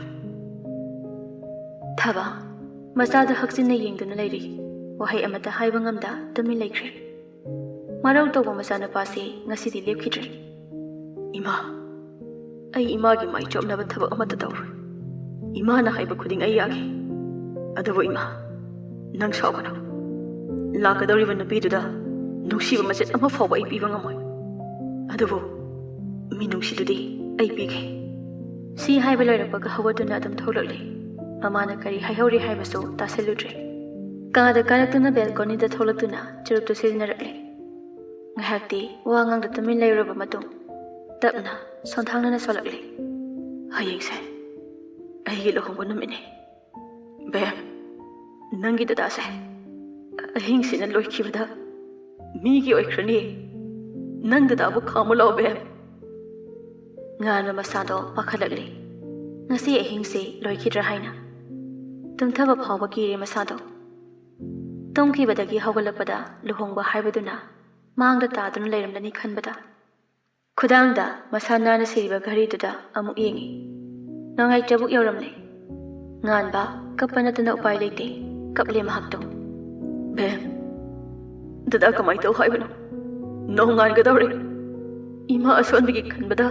ꯊꯕ ꯃꯆꯥꯗ ꯍꯛꯆꯤꯟꯅ ꯌꯦꯡꯗꯨꯅ ꯂꯩꯔꯤ꯫ ꯋꯥꯍꯩ ꯑꯃꯠꯇ ꯍꯥꯏꯕ ꯉꯝꯗ ꯇꯨꯃꯤꯟ ꯂꯩꯈ꯭ꯔꯦ꯫ ꯃꯔꯧ ꯇꯧꯕ ꯃꯆꯥꯅꯨꯄꯥꯁꯤ ꯉꯁꯤꯗꯤ ꯂꯦꯞꯈꯤꯗ꯭ꯔꯦ꯫ "ꯏꯃꯥ, ꯑꯩ ꯏꯃꯥꯒꯤ ꯃꯥꯏ ꯆꯣꯞꯅꯕ ꯊꯕꯛ ꯑꯃꯠꯇ ꯇꯧꯔꯣꯏ꯫ ꯏꯃꯥꯅ ꯍꯥꯏꯕ ꯈꯨꯗꯤꯡ ꯑꯩ ꯌꯥꯒꯦ꯫ ꯑꯗꯨꯕꯨ ꯏꯃꯥ, ꯅꯪ ꯁꯥꯎꯒꯅꯨ꯫ ꯂꯥꯛꯀꯗꯧꯔꯤꯕ ꯅꯨꯄꯤꯗꯨꯗ ꯅꯨꯡꯁꯤꯕ ꯃꯆꯦꯠ ꯑꯃ ꯐꯥꯎꯕ ꯑꯩ ꯄꯤꯕ ꯉꯝꯃꯣꯏ꯫ ꯑꯗꯨꯕꯨ ꯃꯤꯅꯨꯡꯁꯤꯗꯨꯗꯤ ꯑꯩ ꯄꯤꯒꯦ꯫" ꯁꯤ ꯍꯥꯏꯕ ꯂꯣꯏꯔꯛꯄꯒ ꯍꯧꯒꯠꯇꯨꯅ ꯑꯗꯨꯝ ꯊꯣꯛꯂꯛꯂꯦ꯫ ꯃꯃꯥꯅ ꯀꯔꯤ ꯍꯥꯏꯍꯧꯔꯤ ꯍꯥꯏꯕꯁꯨ ꯇꯥꯁꯤꯜꯂꯨꯗ꯭ꯔꯦ꯫ ꯀꯥꯗ ꯀꯥꯔꯛꯇꯨꯅ ꯕꯦꯜꯀꯣꯅꯤꯗ ꯊꯣꯛꯂꯛꯇꯨꯅ ꯆꯨꯔꯨꯞꯇꯨ ꯁꯤꯖꯤꯟꯅꯔꯛꯂꯦ꯫ ꯉꯥꯏꯍꯥꯛꯇꯤ ꯋꯥ ꯉꯥꯡꯗ ꯇꯨꯃꯤꯟ ꯂꯩꯔꯨꯔꯕ ꯃꯇꯨꯡ ꯇꯞꯅ ꯁꯣꯟꯊꯥꯡꯅꯅ ꯁꯣꯜꯂꯛꯂꯦ꯫ "ꯍꯌꯦꯡꯁꯦ ꯑꯩꯒꯤ ꯂꯨꯍꯣꯡꯕ ꯅꯨꯃꯤꯠꯅꯤ꯫ ꯕꯦꯝ, ꯅꯪꯒꯤ ꯗꯗꯥꯁꯦ ꯑꯍꯤꯡꯁꯤꯅ ꯂꯣꯏꯈꯤꯕꯗ ꯃꯤꯒꯤ ꯑꯣꯏꯈ꯭ꯔꯅꯤ꯫ ꯅꯪ ꯗꯗꯥꯕꯨ ꯈꯥꯝꯃꯨ ꯂꯥꯎ ꯕꯦꯝ꯫" ꯉꯥꯟꯕ ꯃꯁꯥꯗꯣ ꯄꯥꯈꯠꯂꯛꯂꯦ꯫ ꯉꯁꯤ ꯑꯍꯤꯡꯁꯦ ꯂꯣꯏꯈꯤꯗ꯭ꯔꯥ ꯍꯥꯏꯅ꯫ ꯇꯨꯝꯊꯕ ꯐꯥꯎꯕ ꯀꯤꯔꯦ ꯃꯁꯥꯗꯣ꯫ ꯇꯨꯝꯈꯤꯕꯗꯒꯤ ꯍꯧꯒꯠꯂꯛꯄꯗ ꯂꯨꯍꯣꯡꯕ ꯍꯥꯏꯕꯗꯨꯅ ꯃꯥꯡꯗ ꯇꯥꯗꯨꯅ ꯂꯩꯔꯝꯂꯅꯤ ꯈꯟꯕꯗ꯫ ꯈꯨꯗꯥꯡꯗ ꯃꯁꯥ ꯅꯥꯟꯅ ꯁꯤꯔꯤꯕ ꯘꯔꯤꯗꯨꯗ ꯑꯃꯨꯛ ꯌꯦꯡꯉꯤ꯫ ꯅꯣꯡꯌꯥꯏ ꯆꯕꯨꯛ ꯌꯧꯔꯝꯂꯦ꯫ ꯉꯥꯟꯕ ꯀꯞꯄ ꯅꯠꯇꯅ ꯎꯄꯥꯏ ꯂꯩꯇꯦ꯫ ꯀꯞꯂꯦ ꯃꯍꯥꯛꯇꯣ꯫ "ꯕꯦꯝ, ꯗꯗꯥ ꯀꯃꯥꯏ ꯇꯧ ꯍꯥꯏꯕꯅꯣ? ꯅꯣꯡ ꯉꯥꯟꯒꯗꯧꯔꯦ꯫ ꯏꯃꯥ ꯑꯁꯣꯟꯕꯒꯤ ꯈꯟꯕꯗ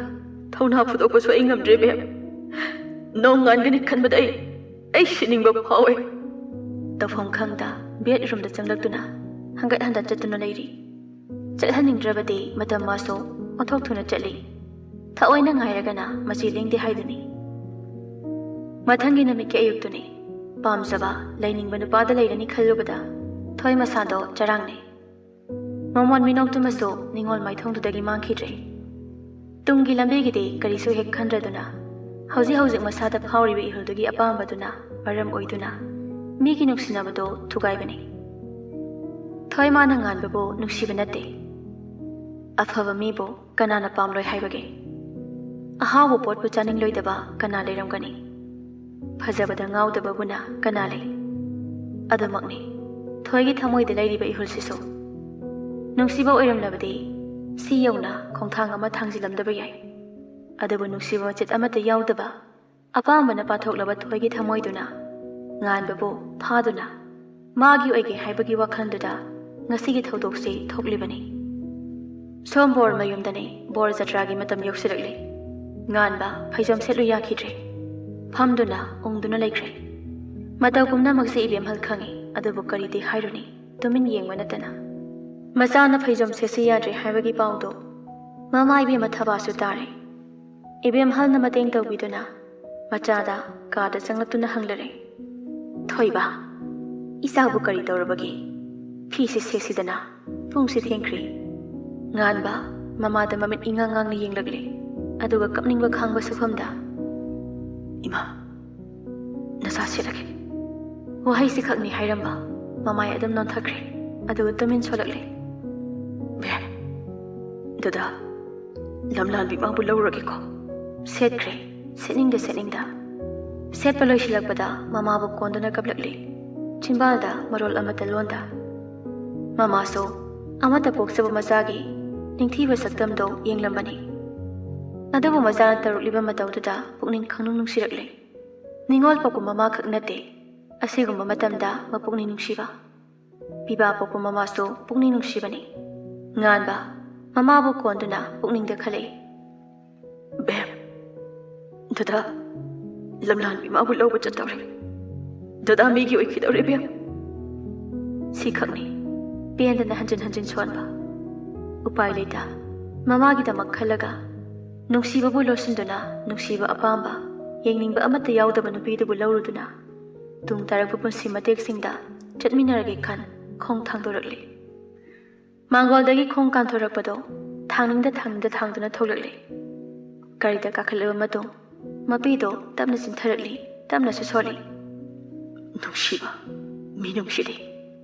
ꯊꯧꯅꯥ ꯐꯨꯗꯣꯛꯄꯁꯨ ꯑꯩ ꯉꯝꯗ꯭ꯔꯦ ꯕꯦꯝ꯫ ꯅꯣꯡ ꯉꯥꯟꯒꯅꯤ ꯈꯟꯕꯗ ꯑꯩ, ꯑꯩ ꯁꯤꯅꯤꯡꯕ ꯐꯥꯎꯋꯦ꯫" ꯇꯧꯐꯝ ꯈꯪꯗ ꯕꯦꯗꯔꯨꯝꯗ ꯆꯪꯂꯛꯇꯨꯅ ꯍꯪꯒꯠ ꯍꯟꯗ ꯆꯠꯇꯨꯅ ꯂꯩꯔꯤ꯫ ꯆꯠꯍꯟꯅꯤꯡꯗ꯭ꯔꯕꯗꯤ ꯃꯇꯝ ꯃꯥꯁꯨ ꯑꯣꯟꯊꯣꯛ ꯊꯨꯅ ꯆꯠꯂꯤ꯫ ꯊꯑꯣꯏꯅ ꯉꯥꯏꯔꯒꯅ ꯃꯆꯤ ꯂꯦꯡꯗꯦ ꯍꯥꯏꯗꯨꯅꯤ꯫ ꯃꯊꯪꯒꯤ ꯅꯨꯃꯤꯠꯀꯤ ꯑꯌꯨꯛꯇꯨꯅꯤ꯫ ꯄꯥꯝꯖꯕ, ꯂꯩꯅꯤꯡꯕ ꯅꯨꯄꯥꯗ ꯂꯩꯔꯅꯤ ꯈꯜꯂꯨꯕꯗ ꯊꯣꯏ ꯃꯁꯥꯗꯣ ꯆꯔꯥꯡꯅꯩ꯫ ꯃꯃꯣꯟ ꯃꯤꯅꯣꯛꯇꯨꯃꯁꯨ ꯅꯤꯡꯉꯣꯜ ꯃꯥꯏꯊꯣꯡꯗꯨꯗꯒꯤ ꯃꯥꯡꯈꯤꯗ꯭ꯔꯦ꯫ ꯇꯨꯡꯒꯤ ꯂꯝꯕꯤꯒꯤꯗꯤ ꯀꯔꯤꯁꯨ ꯍꯦꯛ ꯈꯟꯗ꯭ꯔꯗꯨꯅ ꯍꯧꯖꯤꯛ ꯍꯧꯖꯤꯛ ꯃꯁꯥꯗ ꯐꯥꯎꯔꯤꯕ ꯏꯍꯨꯜꯗꯨꯒꯤ ꯑꯄꯥꯝꯕꯗꯨꯅ ꯃꯔꯝ ꯑꯣꯏꯗꯨꯅ ꯃꯤꯒꯤ ꯅꯨꯡꯁꯤꯅꯕꯗꯣ ꯊꯨꯒꯥꯏꯕꯅꯤ꯫ ꯊꯣꯏꯃꯥꯅ ꯉꯥꯟꯕꯕꯨ ꯅꯨꯡꯁꯤꯕ ꯅꯠꯇꯦ꯫ ꯑꯐꯕ ꯃꯤꯕꯨ ꯀꯅꯥꯅ ꯄꯥꯝꯂꯣꯏ ꯍꯥꯏꯕꯒꯦ? ꯑꯍꯥꯎꯕ ꯄꯣꯠꯄꯨ ꯆꯥꯅꯤꯡꯂꯣꯏꯗꯕ ꯀꯅꯥ ꯂꯩꯔꯝꯒꯅꯤ? ꯐꯖꯕꯗ ꯉꯥꯎꯗꯕꯕꯨꯅ ꯀꯅꯥ ꯂꯩ? ꯑꯗꯨꯃꯛꯅꯤ ꯊꯣꯏꯒꯤ ꯊꯃꯣꯏꯗ ꯂꯩꯔꯤꯕ ꯏꯍꯨꯜꯁꯤꯁꯨ꯫ ꯅꯨꯡꯁꯤꯕ ꯑꯣꯏꯔꯝꯂꯕꯗꯤ ꯁꯤ ꯌꯧꯅ ꯈꯣꯡꯊꯥꯡ ꯑꯃ ꯊꯥꯡꯖꯤꯜꯂꯝꯗꯕ ꯌꯥꯏ꯫ ꯑꯗꯨꯕꯨ ꯅꯨꯡꯁꯤꯕ ꯃꯆꯦꯠ ꯑꯃꯠꯇ ꯌꯥꯎꯗꯕ, ꯑꯄꯥꯝꯕꯅ ꯄꯥꯊꯣꯛꯂꯕ ꯊꯣꯏꯒꯤ ꯊꯃꯣꯏꯗꯨꯅ ꯉꯥꯟꯕꯕꯨ ꯐꯥꯗꯨꯅ ꯃꯥꯒꯤ ꯑꯣꯏꯒꯦ ꯍꯥꯏꯕꯒꯤ ꯋꯥꯈꯜꯗꯨꯗ ꯉꯁꯤꯒꯤ ꯊꯧꯗꯣꯛꯁꯤ ꯊꯣꯛꯂꯤꯕꯅꯤ꯫ ꯁꯣꯝ ꯕꯣꯔ ꯃꯌꯨꯝꯗꯅꯤ ꯕꯣꯔ ꯖꯇ꯭ꯔꯥꯒꯤ ꯃꯇꯝ ꯌꯧꯁꯤꯜꯂꯛꯂꯤ꯫ ꯉꯥꯟꯕ ꯐꯩꯖꯣꯝ ꯁꯦꯠꯂꯨ ꯌꯥꯈꯤꯗ꯭ꯔꯦ꯫ ꯐꯝꯗꯨꯅ ꯎꯪꯗꯨꯅ ꯂꯩꯈ꯭ꯔꯦ꯫ ꯃꯇꯧ ꯄꯨꯝꯅꯃꯛꯁꯤ ꯏꯕꯦꯝꯍꯜ ꯈꯪꯏ, ꯑꯗꯨꯕꯨ ꯀꯔꯤꯗꯤ ꯍꯥꯏꯔꯨꯅꯤ, ꯇꯨꯃꯤꯟ ꯌꯦꯡꯕ ꯅꯠꯇꯅ꯫ ꯃꯆꯥꯅ ꯐꯩꯖꯣꯝ ꯁꯦꯠꯁꯤ ꯌꯥꯗ꯭ꯔꯦ ꯍꯥꯏꯕꯒꯤ ꯄꯥꯎꯗꯣ ꯃꯃꯥ ꯏꯕꯦꯝꯃ ꯊꯕꯥꯁꯨ ꯇꯥꯔꯦ꯫ ꯏꯕꯦꯝꯍꯜꯅ ꯃꯇꯦꯡ ꯇꯧꯕꯤꯗꯨꯅ ꯃꯆꯥꯗ ꯀꯥꯗ ꯆꯪꯂꯛꯇꯨꯅ ꯍꯪꯂꯔꯦ, "ꯊꯣꯏꯕ, ꯏꯆꯥꯕꯨ ꯀꯔꯤ ꯇꯧꯔꯕꯒꯦ? ꯐꯤꯁꯦ ꯁꯦꯠꯁꯤꯗꯅ, ꯄꯨꯡꯁꯦ ꯊꯦꯡꯈ꯭ꯔꯦ꯫" ꯉꯥꯟꯕ ꯃꯃꯥꯗ ꯃꯃꯤꯠ ꯏꯉꯥꯡ ꯉꯥꯡꯅ ꯌꯦꯡꯂꯛꯂꯦ, ꯑꯗꯨꯒ ꯀꯞꯅꯤꯡꯕ ꯈꯥꯡꯕ ꯁꯨꯐꯝꯗ, "ꯏꯃꯥ, ꯅꯆꯥ ꯁꯦꯠꯂꯒꯦ꯫" ꯋꯥꯍꯩꯁꯤ ꯈꯛꯅꯤ ꯍꯥꯏꯔꯝꯕ, ꯃꯃꯥꯏ ꯑꯗꯨꯝ ꯅꯣꯟꯊꯈ꯭ꯔꯦ, ꯑꯗꯨꯒ ꯇꯨꯃꯤꯟ ꯁꯣꯜꯂꯛꯂꯦ꯫ "ꯕꯦꯝ, ꯗꯗꯥ, ꯂꯝꯂꯥꯟꯕꯤ ꯃꯥꯕꯨ ꯂꯧꯔꯒꯦꯀꯣ꯫" ꯁꯦꯠꯈ꯭ꯔꯦ, ꯁꯦꯠꯅꯤꯡꯗ ꯁꯦꯠꯅꯤꯡꯗ꯫ ꯁꯦꯠꯄ ꯂꯣꯏꯁꯤꯜꯂꯛꯄꯗ ꯃꯃꯥꯕꯨ ꯀꯣꯟꯗꯨꯅ ꯀꯞꯂꯛꯂꯤ, ꯆꯤꯝꯕꯥꯜꯗ ꯃꯔꯣꯜ ꯑꯃꯠꯇ ꯂꯣꯟꯗ꯫ ꯃꯃꯥꯁꯨ ꯑꯃꯠꯇ ꯄꯣꯛꯆꯕ ꯃꯆꯥꯒꯤ ꯅꯤꯡꯊꯤꯕ ꯁꯛꯇꯝꯗꯣ ꯌꯦꯡꯂꯝꯕꯅꯤ꯫ ꯑꯗꯨꯕꯨ ꯃꯆꯥꯅ ꯇꯧꯔꯛꯂꯤꯕ ꯃꯇꯧꯗꯨꯗ ꯄꯨꯛꯅꯤꯡ ꯈꯪꯅꯨꯡ ꯅꯨꯡꯁꯤꯔꯛꯂꯦ꯫ ꯅꯤꯡꯉꯣꯜ ꯄꯣꯛꯄ ꯃꯃꯥ ꯈꯛ ꯅꯠꯇꯦ, ꯑꯁꯤꯒꯨꯝꯕ ꯃꯇꯝꯗ ꯃꯄꯨꯛꯅꯤꯡ ꯅꯨꯡꯁꯤꯕ꯫ ꯄꯤꯕꯥ ꯄꯣꯛꯄ ꯃꯃꯥꯁꯨ ꯄꯨꯛꯅꯤꯡ ꯅꯨꯡꯁꯤꯕꯅꯤ꯫ ꯉꯥꯟꯕ ꯃꯃꯥꯕꯨ ꯀꯣꯟꯗꯨꯅ ꯄꯨꯛꯅꯤꯡꯗ ꯈꯜꯂꯛꯏ꯫ "ꯕꯦꯝ, ꯗꯗꯥ, ꯂꯝꯂꯥꯟꯕꯤ ꯃꯥꯕꯨ ꯂꯧꯕ ꯆꯠꯇꯧꯔꯦ꯫ ꯗꯗꯥ ꯃꯤꯒꯤ ꯑꯣꯏꯈꯤꯗꯧꯔꯦ, ꯕꯦꯝ꯫" ꯁꯤꯈꯛꯅꯤ ꯄꯦꯟꯗꯅ ꯍꯟꯖꯤꯟ ꯍꯟꯖꯤꯟ ꯁꯣꯟꯕ꯫ ꯎꯄꯥꯏ ꯂꯩꯇ ꯃꯃꯥꯒꯤꯗꯃꯛ ꯈꯜꯂꯒ ꯅꯨꯡꯁꯤꯕꯕꯨ ꯂꯣꯠꯁꯤꯟꯗꯨꯅ ꯅꯨꯡꯁꯤꯕ ꯑꯄꯥꯝꯕ ꯌꯦꯡꯅꯤꯡꯕ ꯑꯃꯠꯇ ꯌꯥꯎꯗꯕ ꯅꯨꯄꯤꯗꯨꯕꯨ ꯂꯧꯔꯨꯗꯨꯅ ꯇꯨꯡ ꯇꯥꯔꯛꯄ ꯄꯨꯟꯁꯤ ꯃꯇꯦꯛꯁꯤꯡꯗ ꯆꯠꯃꯤꯟꯅꯔꯒꯦ ꯈꯟ ꯈꯣꯡ ꯊꯥꯡꯗꯣꯔꯛꯂꯤ꯫ ꯃꯥꯡꯒꯣꯜꯗꯒꯤ ꯈꯣꯡ ꯀꯥꯟꯊꯣꯔꯛꯄꯗꯣ ꯊꯥꯡꯅꯤꯡꯗ ꯊꯥꯡꯅꯤꯡꯗ ꯊꯥꯡꯗꯨꯅ ꯊꯣꯛꯂꯛꯂꯤ꯫ ꯒꯥꯔꯤꯗ ꯀꯥꯈꯠꯂꯕ ꯃꯇꯨꯡ ꯃꯄꯤꯗꯣ ꯇꯞꯅ ꯆꯤꯟꯊꯔꯛꯂꯤ, ꯇꯞꯅꯁꯨ ꯁꯣꯜꯂꯤ꯫ ꯅꯨꯡꯁꯤꯕ ꯃꯤꯅꯨꯡꯁꯤꯗꯤ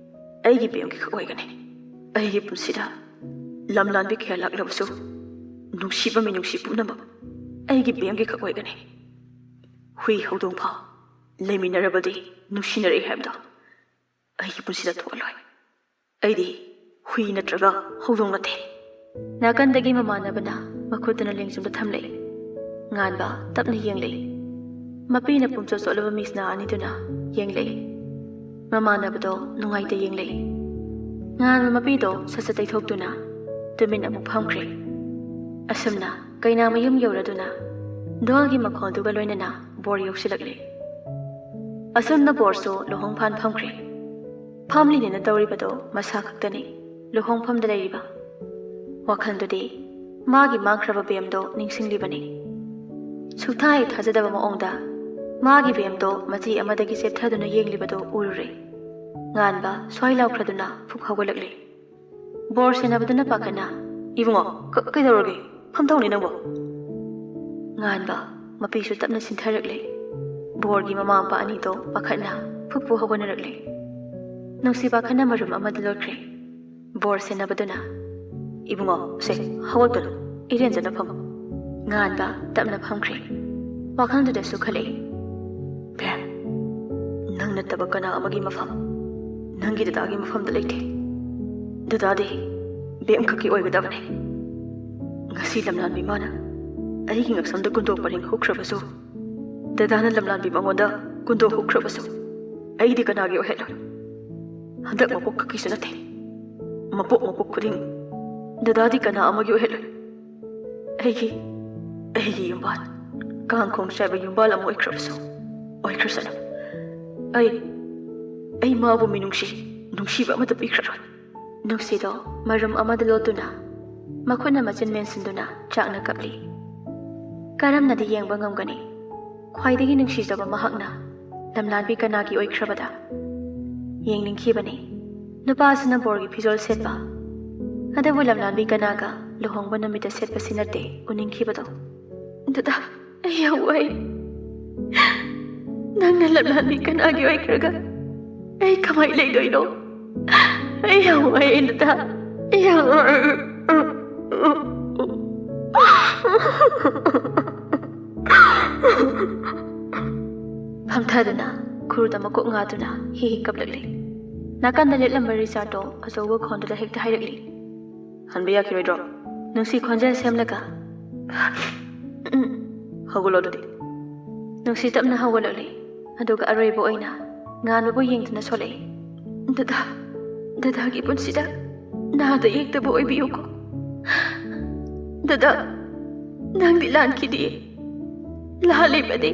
ꯑꯩꯒꯤ ꯕꯦꯝꯒꯤ ꯈꯛ ꯑꯣꯏꯒꯅꯤ꯫ ꯑꯩꯒꯤ ꯄꯨꯟꯁꯤꯗ ꯂꯝꯂꯥꯟꯕꯤ ꯀꯌꯥ ꯂꯥꯛꯂꯕꯁꯨ, ꯅꯨꯡꯁꯤꯕ ꯃꯤꯅꯨꯡꯁꯤ ꯄꯨꯝꯅꯃꯛ ꯑꯩꯒꯤ ꯕꯦꯝꯒꯤ ꯈꯛ ꯑꯣꯏꯒꯅꯤ꯫ ꯍꯨꯏ ꯍꯧꯗꯣꯡ ꯐꯥꯎ ꯂꯩꯃꯤꯟꯅꯔꯕꯗꯤ ꯅꯨꯡꯁꯤꯅꯔꯛꯏ ꯍꯥꯏꯕꯗꯣ ꯑꯩꯒꯤ ꯄꯨꯟꯁꯤꯗ ꯊꯣꯛꯍꯜꯂꯣꯏ꯫ ꯑꯩꯗꯤ ꯍꯨꯏ ꯅꯠꯇ꯭ꯔꯒ ꯍꯧꯗꯣꯡ ꯅꯠꯇꯦ꯫ ꯅꯥꯀꯟꯗꯒꯤ ꯃꯃꯥꯟꯅꯕꯅ ꯃꯈꯨꯠꯇꯨꯅ ꯂꯦꯡꯖꯨꯝꯗ ꯊꯝꯂꯦ꯫ ꯉꯥꯟꯕ ꯇꯞꯅ ꯌꯦꯡꯂꯦ꯫ ꯃꯄꯤꯅ ꯄꯨꯝꯆꯣꯠ ꯆꯣꯠꯂꯕ ꯃꯤꯠꯁꯅꯥ ꯑꯅꯤꯗꯨꯅ ꯌꯦꯡꯂꯦ꯫ ꯃꯃꯥꯟꯅꯕꯗꯣ ꯅꯨꯡꯉꯥꯏꯇ ꯌꯦꯡꯂꯦ꯫ ꯉꯥꯟꯕ ꯃꯄꯤꯗꯣ ꯁꯠ ꯁꯠ ꯇꯩꯊꯣꯛꯇꯨꯅ ꯇꯨꯃꯤꯟ ꯑꯃꯨꯛ ꯐꯝꯈ꯭ꯔꯦ꯫ ꯑꯁꯨꯝꯅ ꯀꯩꯅꯥ ꯃꯌꯨꯝ ꯌꯧꯔꯗꯨꯅ ꯙꯣꯜꯒꯤ ꯃꯈꯣꯜꯗꯨꯒ ꯂꯣꯏꯅꯅ ꯕꯣꯔ ꯌꯧꯁꯤꯜꯂꯛꯂꯦ꯫ ꯑꯁꯨꯝꯅ ꯕꯣꯔꯁꯨ ꯂꯨꯍꯣꯡꯐꯥꯟ ꯐꯝꯈ꯭ꯔꯦ꯫ ꯐꯝꯂꯤꯅꯦꯅ ꯇꯧꯔꯤꯕꯗꯣ ꯃꯁꯥ ꯈꯛꯇꯅꯤ ꯂꯨꯍꯣꯡꯐꯝꯗ ꯂꯩꯔꯤꯕ꯫ ꯋꯥꯈꯜꯗꯨꯗꯤ ꯃꯥꯒꯤ ꯃꯥꯡꯈ꯭ꯔꯕ ꯕꯦꯝꯗꯣ ꯅꯤꯡꯁꯤꯡꯂꯤꯕꯅꯤ꯫ ꯁꯨꯛꯊꯥ ꯍꯦꯛ ꯊꯥꯖꯗꯕ ꯃꯑꯣꯡꯗ ꯃꯥꯒꯤ ꯕꯦꯝꯗꯣ ꯃꯆꯤ ꯑꯃꯗꯒꯤ ꯆꯦꯞꯊꯗꯨꯅ ꯌꯦꯡꯂꯤꯕꯗꯨ ꯎꯔꯨꯔꯦ꯫ ꯉꯥꯟꯕ ꯁ꯭ꯋꯥꯏ ꯂꯥꯎꯈ꯭ꯔꯗꯨꯅ ꯐꯨꯛ ꯍꯧꯒꯠꯂꯛꯂꯦ꯫ ꯕꯣꯔ ꯁꯦꯟꯅꯕꯗꯨꯅ ꯄꯥꯈꯠꯅ, "ꯏꯕꯨꯡꯉꯣ, ꯀ-, ꯀꯩꯗꯧꯔꯒꯦ? ꯐꯝꯊꯧꯅꯦ ꯅꯪꯕꯣ?" ꯉꯥꯟꯕ ꯃꯄꯤꯁꯨ ꯇꯞꯅ ꯆꯤꯟꯊꯔꯛꯂꯦ꯫ ꯕꯣꯔꯒꯤ ꯃꯃꯥ ꯃꯄꯥ ꯑꯅꯤꯗꯣ ꯄꯥꯈꯠꯅ ꯐꯨꯛ ꯐꯨꯛ ꯍꯧꯒꯠꯅꯔꯛꯂꯦ꯫ ꯅꯨꯡꯁꯤ ꯄꯥꯈꯠꯅ ꯃꯔꯨꯝ ꯑꯃꯗ ꯂꯣꯠꯈ꯭ꯔꯦ꯫ ꯕꯣꯔ ꯁꯦꯟꯅꯕꯗꯨꯅ, "ꯏꯕꯨꯡꯉꯣ, ꯁꯦ, ꯍꯧꯒꯠꯀꯅꯨ, ꯏꯔꯦꯟꯖꯅ ꯐꯝꯃꯨ꯫" ꯉꯥꯟꯕ ꯇꯞꯅ ꯐꯝꯈ꯭ꯔꯦ꯫ ꯋꯥꯈꯜꯗꯨꯗꯁꯨ ꯈꯜꯂꯛꯏ, "ꯕꯦꯝ, ꯅꯪ ꯅꯠꯇꯕ ꯀꯅꯥ ꯑꯃꯒꯤ ꯃꯐꯝ ꯅꯪꯒꯤ ꯗꯗꯥꯒꯤ ꯃꯐꯝꯗ ꯂꯩꯇꯦ꯫ ꯗꯗꯥꯗꯤ ꯕꯦꯝ ꯈꯛꯀꯤ ꯑꯣꯏꯒꯗꯕꯅꯤ꯫ ꯉꯁꯤ ꯂꯝꯂꯥꯟꯕꯤ ꯃꯥꯅ ꯑꯩꯒꯤ ꯉꯛꯁꯝꯗ ꯀꯨꯟꯗꯣ ꯄꯔꯦꯡ ꯍꯨꯛꯈ꯭ꯔꯕꯁꯨ, ꯗꯗꯥꯅ ꯂꯝꯂꯥꯟꯕꯤ ꯃꯉꯣꯟꯗ ꯀꯨꯟꯗꯣ ꯍꯨꯛꯈ꯭ꯔꯕꯁꯨ, ꯑꯩꯗꯤ ꯀꯅꯥꯒꯤ ꯑꯣꯏꯍꯜꯂꯣꯏ꯫ ꯍꯟꯗꯛ ꯃꯄꯣꯛ ꯈꯛꯀꯤꯁꯨ ꯅꯠꯇꯦ, ꯃꯄꯣꯛ ꯃꯄꯣꯛ ꯈꯨꯗꯤꯡ ꯗꯗꯥꯗꯤ ꯀꯅꯥ ꯑꯃꯒꯤ ꯑꯣꯏꯍꯜꯂꯣꯏ꯫ ꯑꯩꯒꯤ, ꯑꯩꯒꯤ ꯌꯨꯝꯕꯥꯜ, ꯀꯥꯡꯈꯣꯡ ꯆꯥꯏꯕ ꯌꯨꯝꯕꯥꯜ ꯑꯃ ꯑꯣꯏꯈ꯭ꯔꯕꯁꯨ ꯑꯣꯏꯈ꯭ꯔꯁꯅꯨ꯫ ꯑꯩ, ꯑꯩ ꯃꯥꯕꯨ ꯃꯤꯅꯨꯡꯁꯤ, ꯅꯨꯡꯁꯤꯕ ꯑꯃꯠꯇ ꯄꯤꯈ꯭ꯔꯔꯣꯏ꯫" ꯅꯨꯡꯁꯤꯗꯣ ꯃꯔꯨꯝ ꯑꯃꯗ ꯂꯣꯠꯇꯨꯅ, ꯃꯈꯨꯠꯅ ꯃꯆꯤꯟ ꯃꯦꯟꯁꯤꯟꯗꯨꯅ ꯆꯥꯛꯅ ꯀꯞꯂꯤ꯫ ꯀꯔꯝꯅꯗꯤ ꯌꯦꯡꯕ ꯉꯝꯒꯅꯤ? ꯈ꯭ꯋꯥꯏꯗꯒꯤ ꯅꯨꯡꯁꯤꯖꯕ ꯃꯍꯥꯛꯅ ꯂꯝꯂꯥꯟꯕꯤ ꯀꯅꯥꯒꯤ ꯑꯣꯏꯈ꯭ꯔꯕꯗ? ꯌꯦꯡꯅꯤꯡꯈꯤꯕꯅꯤ꯫ ꯅꯨꯄꯥꯁꯤꯅ ꯕꯣꯔꯒꯤ ꯐꯤꯖꯣꯜ ꯁꯦꯠꯄ, ꯑꯗꯨꯕꯨ ꯂꯝꯂꯥꯟꯕꯤ ꯀꯅꯥꯒ ꯂꯨꯍꯣꯡꯕ ꯅꯨꯃꯤꯠꯇ ꯁꯦꯠꯄꯁꯤ ꯅꯠꯇꯦ ꯎꯅꯤꯡꯈꯤꯕꯗꯣ꯫ "ꯗꯗꯥ, ꯑꯩ ꯌꯥꯝ ꯋꯥꯏ꯫ ꯅꯪꯅ ꯂꯝꯂꯥꯟꯕꯤ ꯀꯅꯥꯒꯤ ꯑꯣꯏꯈ꯭ꯔꯒ ꯑꯩ ꯀꯃꯥꯏ ꯂꯩꯗꯣꯏꯅꯣ? ꯑꯩ ꯌꯥꯝ ꯋꯥꯏ, ꯅꯦꯇꯥ꯫ ꯑꯩ ꯌꯥꯝ ꯋꯥꯏ꯫ ꯐꯝꯊꯗꯨꯅ ꯈꯨꯔꯗ ꯃꯀꯣꯛ ꯉꯥꯗꯨꯅ ꯍꯤ ꯍꯤ ꯀꯞꯂꯛꯂꯤ꯫ ꯅꯥꯀꯟꯗ ꯂꯦꯞꯂꯝꯕ ꯔꯤꯆꯥꯔꯗꯇꯣ ꯑꯆꯧꯕ ꯈꯣꯟꯗꯨꯗ ꯍꯦꯛꯇ ꯍꯥꯏꯔꯛꯂꯤ꯫ "ꯍꯟꯕ ꯌꯥꯈꯤꯔꯣꯏꯗ꯭ꯔꯣ?" ꯅꯨꯡꯁꯤ ꯈꯣꯟꯖꯦꯜ ꯁꯦꯝꯂꯒ, "ꯎꯝ, ꯍꯧꯒꯠꯂꯣ ꯑꯗꯨꯗꯤ꯫" ꯅꯨꯡꯁꯤ ꯇꯞꯅ ꯍꯧꯒꯠꯂꯛꯂꯤ, ꯑꯗꯨꯒ ꯑꯔꯣꯏꯕ ꯑꯣꯏꯅ ꯉꯥꯟꯕꯕꯨ ꯌꯦꯡꯗꯨꯅ ꯁꯣꯜꯂꯛꯏ꯫ "ꯗꯗꯥ, ꯗꯗꯥꯒꯤ ꯄꯨꯟꯁꯤꯗ ꯅꯥꯗ ꯌꯦꯛꯇꯕ ꯑꯣꯏꯕꯤꯌꯨꯀꯣ꯫ ꯗꯗꯥ, ꯅꯪꯗꯤ ꯂꯥꯟꯈꯤꯗꯦ꯫ ꯂꯥꯜꯂꯤꯕꯗꯤ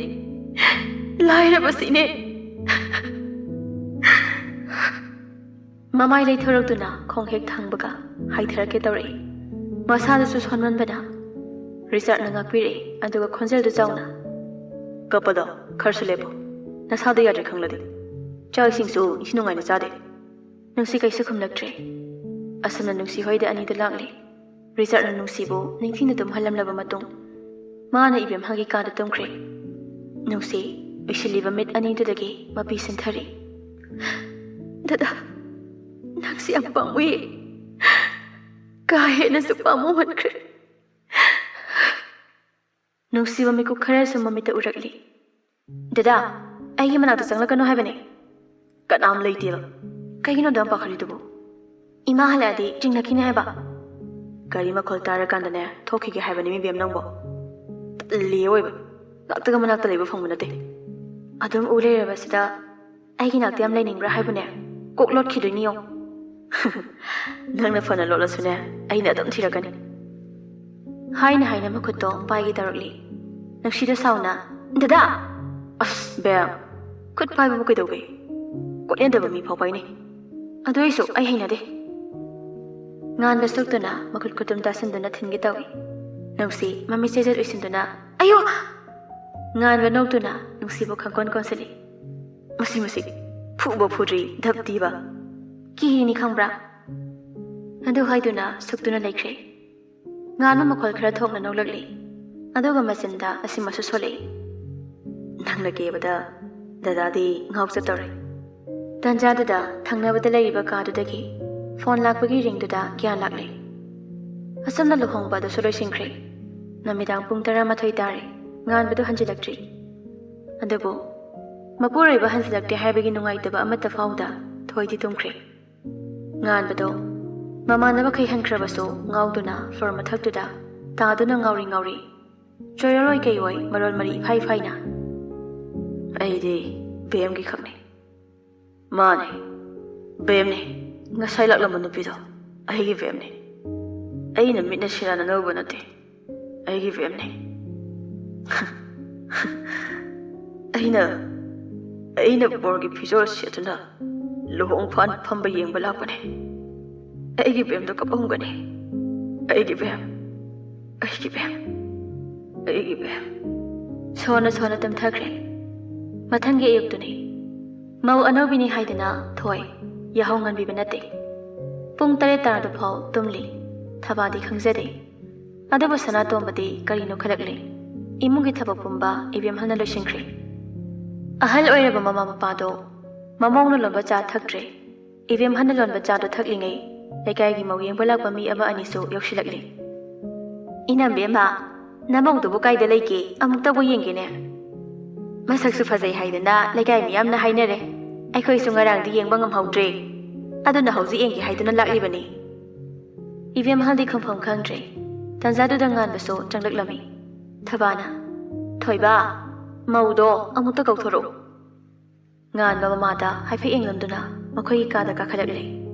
ꯂꯥꯏꯔꯕꯁꯤꯅꯦ꯫" ꯃꯃꯥꯏ ꯂꯩꯊꯣꯔꯛꯇꯨꯅ ꯈꯣꯡ ꯍꯦꯛ ꯊꯥꯡꯕꯒ ꯍꯥꯏꯊꯔꯛꯀꯦ ꯇꯧꯔꯛꯏ꯫ ꯃꯁꯥꯗꯨꯁꯨ ꯁꯣꯟꯃꯟꯕꯅ ꯔꯤꯆꯥꯔꯗꯅ ꯉꯥꯛꯄꯤꯔꯛꯏ, ꯑꯗꯨꯒ ꯈꯣꯟꯖꯦꯜꯗꯨ ꯆꯥꯎꯅ, "ꯀꯞꯄꯗꯣ ꯈꯔꯁꯨ ꯂꯦꯞꯄꯣ꯫ ꯅꯁꯥꯗꯣ ꯌꯥꯗ꯭ꯔꯦ ꯈꯪꯂꯗꯤ꯫ ꯆꯥꯛ ꯏꯁꯤꯡꯁꯨ ꯏꯟꯊꯤ ꯅꯨꯡꯉꯥꯏꯅ ꯆꯥꯗꯦ꯫" ꯅꯨꯡꯁꯤ ꯀꯩꯁꯨ ꯈꯨꯝꯂꯛꯇ꯭ꯔꯦ꯫ ꯑꯁꯨꯝꯅ ꯅꯨꯡꯁꯤ ꯍꯣꯏꯗ ꯑꯅꯤꯗꯨ ꯂꯥꯛꯂꯤ꯫ ꯔꯤꯆꯥꯔꯗꯅ ꯅꯨꯡꯁꯤꯕꯨ ꯅꯤꯡꯊꯤꯅ ꯇꯨꯝꯍꯜꯂꯝꯂꯕ ꯃꯇꯨꯡ, ꯃꯥꯅ ꯏꯕꯦꯝꯍꯥꯒꯤ ꯀꯥꯗ ꯇꯨꯝꯈ꯭ꯔꯦ꯫ ꯅꯨꯡꯁꯤ ꯎꯏꯁꯤꯜꯂꯤꯕ ꯃꯤꯠ ꯑꯅꯤꯗꯨꯗꯒꯤ ꯃꯄꯤ ꯁꯤꯟꯊꯔꯤ꯫ "ꯗꯗꯥ, ꯅꯪꯁꯤ ꯌꯥꯝ ꯄꯥꯝꯃꯨꯏ꯫ ꯀꯥ ꯍꯦꯟꯅꯁꯨ ꯄꯥꯝꯃꯨꯍꯟꯈ꯭ꯔꯦ꯫" ꯅꯨꯡꯁꯤꯕ ꯃꯤꯀꯨꯞ ꯈꯔꯁꯨ ꯃꯃꯤꯠꯇ ꯎꯔꯛꯂꯤ꯫ "ꯗꯗꯥ, ꯑꯩꯒꯤ ꯃꯅꯥꯛꯇ ꯆꯪꯂꯛꯀꯅꯨ ꯍꯥꯏꯕꯅꯦ꯫" "ꯀꯅꯥꯝ ꯂꯩꯇꯦꯕ꯫ ꯀꯩꯒꯤꯅꯣ ꯑꯗꯨꯌꯥꯝ ꯄꯥꯈꯠꯂꯤꯗꯨꯕꯨ?" "ꯏꯃꯥ ꯍꯜꯂꯛꯑꯗꯤ ꯆꯤꯡꯅꯈꯤꯅꯤ ꯍꯥꯏꯕ꯫" "ꯒꯥꯔꯤ ꯃꯈꯣꯜ ꯇꯥꯔꯀꯥꯟꯗꯅꯦ ꯊꯣꯛꯈꯤꯒꯦ ꯍꯥꯏꯕꯅꯤ ꯃꯤ ꯕꯦꯝ ꯅꯪꯕꯣ꯫ ꯇꯜꯂꯤ ꯑꯑꯣꯏꯕ꯫ ꯉꯥꯛꯇꯒ ꯃꯅꯥꯛꯇ ꯂꯩꯕ ꯐꯪꯕ ꯅꯠꯇꯦ꯫" "ꯑꯗꯨꯝ ꯎ ꯂꯩꯔꯕꯁꯤꯗ ꯑꯩꯒꯤ ꯅꯥꯛꯇ ꯌꯥꯝ ꯂꯩꯅꯤꯡꯕ꯭ꯔꯥ ꯍꯥꯏꯕꯅꯦ? ꯀꯣꯛ ꯂꯣꯠꯈꯤꯗꯣꯏꯅꯤ ꯌꯦꯡꯉꯨ꯫" "ꯅꯪꯅ ꯐꯅ ꯂꯣꯠꯂꯁꯨꯅꯦ, ꯑꯩꯅ ꯑꯗꯨꯝ ꯊꯤꯔꯛꯀꯅꯤ꯫" ꯍꯥꯏꯅ ꯍꯥꯏꯅ ꯃꯈꯨꯠꯇꯣ ꯄꯥꯏꯒꯦ ꯇꯧꯔꯛꯂꯤ꯫ ꯅꯨꯡꯁꯤꯗ ꯁꯥꯎꯅ, "ꯗꯗꯥ!" "ꯑꯁ ꯕꯦꯝ, ꯈꯨꯠ ꯄꯥꯏꯕꯕꯨ ꯀꯩꯗꯧꯒꯦ? ꯀꯣꯠꯅꯗꯕ ꯃꯤ ꯐꯥꯎ ꯄꯥꯏꯅꯩ꯫ ꯑꯗꯨ ꯑꯣꯏꯁꯨ ꯑꯩ ꯍꯩꯅꯗꯦ꯫" ꯉꯥꯟꯕ ꯁꯣꯛꯇꯨꯅ ꯃꯈꯨꯠ ꯈꯨꯇꯨꯝ ꯇꯥꯁꯤꯟꯗꯨꯅ ꯊꯤꯟꯒꯦ ꯇꯧꯏ꯫ ꯅꯨꯡꯁꯤ ꯃꯃꯤꯠ ꯆꯦꯖꯦꯠ ꯎꯏꯁꯤꯟꯗꯨꯅ, "ꯑꯌꯣ!" ꯉꯥꯟꯕ ꯅꯣꯛꯇꯨꯅ ꯅꯨꯡꯁꯤꯕꯨ ꯈꯪꯀꯣꯟ ꯀꯣꯟꯁꯤꯜꯂꯤ꯫ "ꯃꯁꯤ, ꯃꯁꯤ, ꯐꯨꯕ ꯐꯨꯗ꯭ꯔꯤ, ꯙꯞꯇꯤꯕ꯫ ꯀꯤꯔꯤꯅꯤ ꯈꯪꯕ꯭ꯔꯥ?" ꯑꯗꯨ ꯍꯥꯏꯗꯨꯅ ꯁꯨꯛꯇꯨꯅ ꯂꯩꯈ꯭ꯔꯦ꯫ ꯉꯥꯟꯕ ꯃꯈꯣꯜ ꯈꯔ ꯊꯣꯛꯅ ꯅꯣꯛꯂꯛꯂꯤ꯫ ꯑꯗꯨꯒ ꯃꯆꯤꯟꯗ ꯑꯁꯤꯃꯁꯨ ꯁꯣꯜꯂꯛꯏ, "ꯅꯪꯅ ꯀꯦꯕꯗ ꯗꯗꯥꯗꯤ ꯉꯥꯎꯆꯠꯇꯧꯔꯦ꯫ ꯇꯥꯟꯖꯥꯗꯨꯗ ꯊꯪꯅꯕꯗ ꯂꯩꯔꯤꯕ ꯀꯥꯗꯨꯗꯒꯤ ꯐꯣꯟ ꯂꯥꯛꯄꯒꯤ ꯔꯤꯡꯗꯨꯗ ꯒ꯭ꯌꯥꯟ ꯂꯥꯛꯂꯦ꯫ ꯑꯁꯨꯝꯅ ꯂꯨꯍꯣꯡꯕ ꯑꯗꯨꯁꯨ ꯂꯣꯏꯁꯤꯟꯈ꯭ꯔꯦ꯫ ꯅꯨꯃꯤꯗꯥꯡ ꯄꯨꯡ ꯇꯔꯥꯃꯥꯊꯣꯏ ꯇꯥꯔꯦ꯫ ꯉꯥꯟꯕꯗꯨ ꯍꯟꯖꯤꯜꯂꯛꯇ꯭ꯔꯤ꯫ ꯑꯗꯨꯕꯨ ꯃꯄꯨꯔꯣꯏꯕ ꯍꯟꯖꯤꯜꯂꯛꯇꯦ ꯍꯥꯏꯕꯒꯤ ꯅꯨꯡꯉꯥꯏꯇꯕ ꯑꯃꯠꯇ ꯐꯥꯎꯗ ꯊꯣꯏꯗꯤ ꯇꯨꯝꯈ꯭ꯔꯦ꯫ ꯉꯥꯟꯕꯗꯣ ꯃꯃꯥꯟꯅꯕꯈꯩ ꯍꯟꯈ꯭ꯔꯕꯁꯨ ꯉꯥꯎꯗꯨꯅ ꯐ꯭ꯂꯣꯔ ꯃꯊꯛꯇꯨꯗ ꯇꯥꯗꯨꯅ ꯉꯥꯎꯔꯤ ꯉꯥꯎꯔꯤ, ꯆꯣꯏꯔꯣꯜ ꯑꯣꯏ ꯀꯩ ꯑꯣꯏ ꯃꯔꯣꯜ ꯃꯔꯤ ꯏꯐꯥꯏ ꯐꯥꯏꯅ, "ꯑꯩꯗꯤ ꯕꯦꯝꯒꯤ ꯈꯛꯅꯤ꯫ ꯃꯥꯅꯦ, ꯕꯦꯝꯅꯦ꯫ ꯉꯁꯥꯏ ꯂꯥꯛꯂꯝꯕ ꯅꯨꯄꯤꯗꯣ ꯑꯩꯒꯤ ꯕꯦꯝꯅꯦ꯫ ꯑꯩꯅ ꯃꯤꯠꯅ ꯁꯤꯔꯥꯟꯅꯅ ꯎꯕ ꯅꯠꯇꯦ꯫ ꯑꯩꯒꯤ ꯕꯦꯝꯅꯦ꯫ ꯑꯩꯅ, ꯑꯩꯅ ꯕꯣꯔꯒꯤ ꯐꯤꯖꯣꯜ ꯁꯦꯠꯇꯨꯅ ꯂꯨꯍꯣꯡꯐꯥꯟ ꯐꯝꯕ ꯌꯦꯡꯕ ꯂꯥꯛꯄꯅꯦ꯫ ꯑꯩꯒꯤ ꯕꯦꯝꯗꯣ ꯀꯞꯄꯝꯒꯅꯤ꯫ ꯑꯩꯒꯤ ꯕꯦꯝ, ꯑꯩꯒꯤ ꯕꯦꯝ, ꯑꯩꯒꯤ ꯕꯦꯝ꯫" ꯁꯣꯟꯅ ꯁꯣꯟꯅ ꯇꯨꯝꯊꯈ꯭ꯔꯦ꯫ ꯃꯊꯪꯒꯤ ꯑꯌꯨꯛꯇꯨꯅꯤ꯫ ꯃꯧ ꯑꯅꯧꯕꯤꯅꯤ ꯍꯥꯏꯗꯅ ꯊꯣꯏ ꯌꯥꯍꯧ ꯉꯟꯕꯤꯕ ꯅꯠꯇꯦ꯫ ꯄꯨꯡ ꯇꯔꯦꯠ ꯇꯥꯔꯗꯨꯐꯥꯎ ꯇꯨꯝꯂꯤ꯫ ꯊꯕꯥꯗꯤ ꯈꯪꯖꯗꯦ꯫ ꯑꯗꯨꯕꯨ ꯁꯅꯥꯇꯣꯝꯕꯗꯤ ꯀꯔꯤꯅꯣ ꯈꯜꯂꯛꯂꯦ꯫ ꯏꯃꯨꯡꯒꯤ ꯊꯕꯛ ꯄꯨꯝꯕ ꯏꯕꯦꯝꯍꯜꯅ ꯂꯣꯏꯁꯤꯟꯈ꯭ꯔꯦ꯫ ꯑꯍꯜ ꯑꯣꯏꯔꯕ ꯃꯃꯥ ꯃꯄꯥꯗꯣ ꯃꯃꯧꯅ ꯂꯣꯟꯕ ꯆꯥ ꯊꯛꯇ꯭ꯔꯦ꯫ ꯏꯕꯦꯝꯍꯜꯅ ꯂꯣꯟꯕ ꯆꯥꯗꯨ ꯊꯛꯂꯤꯉꯩ ꯂꯩꯀꯥꯏꯒꯤ ꯃꯧ ꯌꯦꯡꯕ ꯂꯥꯛꯄ ꯃꯤ ꯑꯃ ꯑꯅꯤꯁꯨ ꯌꯧꯁꯤꯜꯂꯛꯂꯦ꯫ "ꯏꯅꯝꯕꯦꯝꯃ, ꯅꯃꯧꯗꯨꯕꯨ ꯀꯥꯏꯗ ꯂꯩꯒꯦ? ꯑꯃꯨꯛꯇꯕꯨ ꯌꯦꯡꯒꯦꯅꯦ꯫ ꯃꯁꯛꯁꯨ ꯐꯖꯩ ꯍꯥꯏꯗꯅ ꯂꯩꯀꯥꯏ ꯃꯤꯌꯥꯝꯅ ꯍꯥꯏꯅꯔꯦ꯫ ꯑꯩꯈꯣꯏꯁꯨ ꯉꯔꯥꯡꯗꯤ ꯌꯦꯡꯕ ꯉꯝꯍꯧꯗ꯭ꯔꯦ꯫ ꯑꯗꯨꯅ ꯍꯧꯖꯤꯛ ꯌꯦꯡꯒꯦ ꯍꯥꯏꯗꯨꯅ ꯂꯥꯛꯂꯤꯕꯅꯤ꯫" ꯏꯕꯦꯝꯍꯜꯗꯤ ꯈꯪꯐꯝ ꯈꯪꯗ꯭ꯔꯦ꯫ ꯇꯥꯟꯖꯥꯗꯨꯗ ꯉꯥꯟꯕꯁꯨ ꯆꯪꯂꯛꯂꯝꯃꯤ꯫ ꯊꯕꯥꯅ, "ꯊꯣꯏꯕ, ꯃꯧꯗꯣ ꯑꯃꯨꯛꯇ ꯀꯧꯊꯣꯔꯛꯎ꯫" ꯉꯥꯟꯕ ꯃꯃꯥꯗ ꯍꯥꯏꯐꯦꯠ ꯌꯦꯡꯂꯝꯗꯨꯅ ꯃꯈꯣꯏꯒꯤ ꯀꯥꯗ ꯀꯥꯈꯠꯂꯛꯂꯦ꯫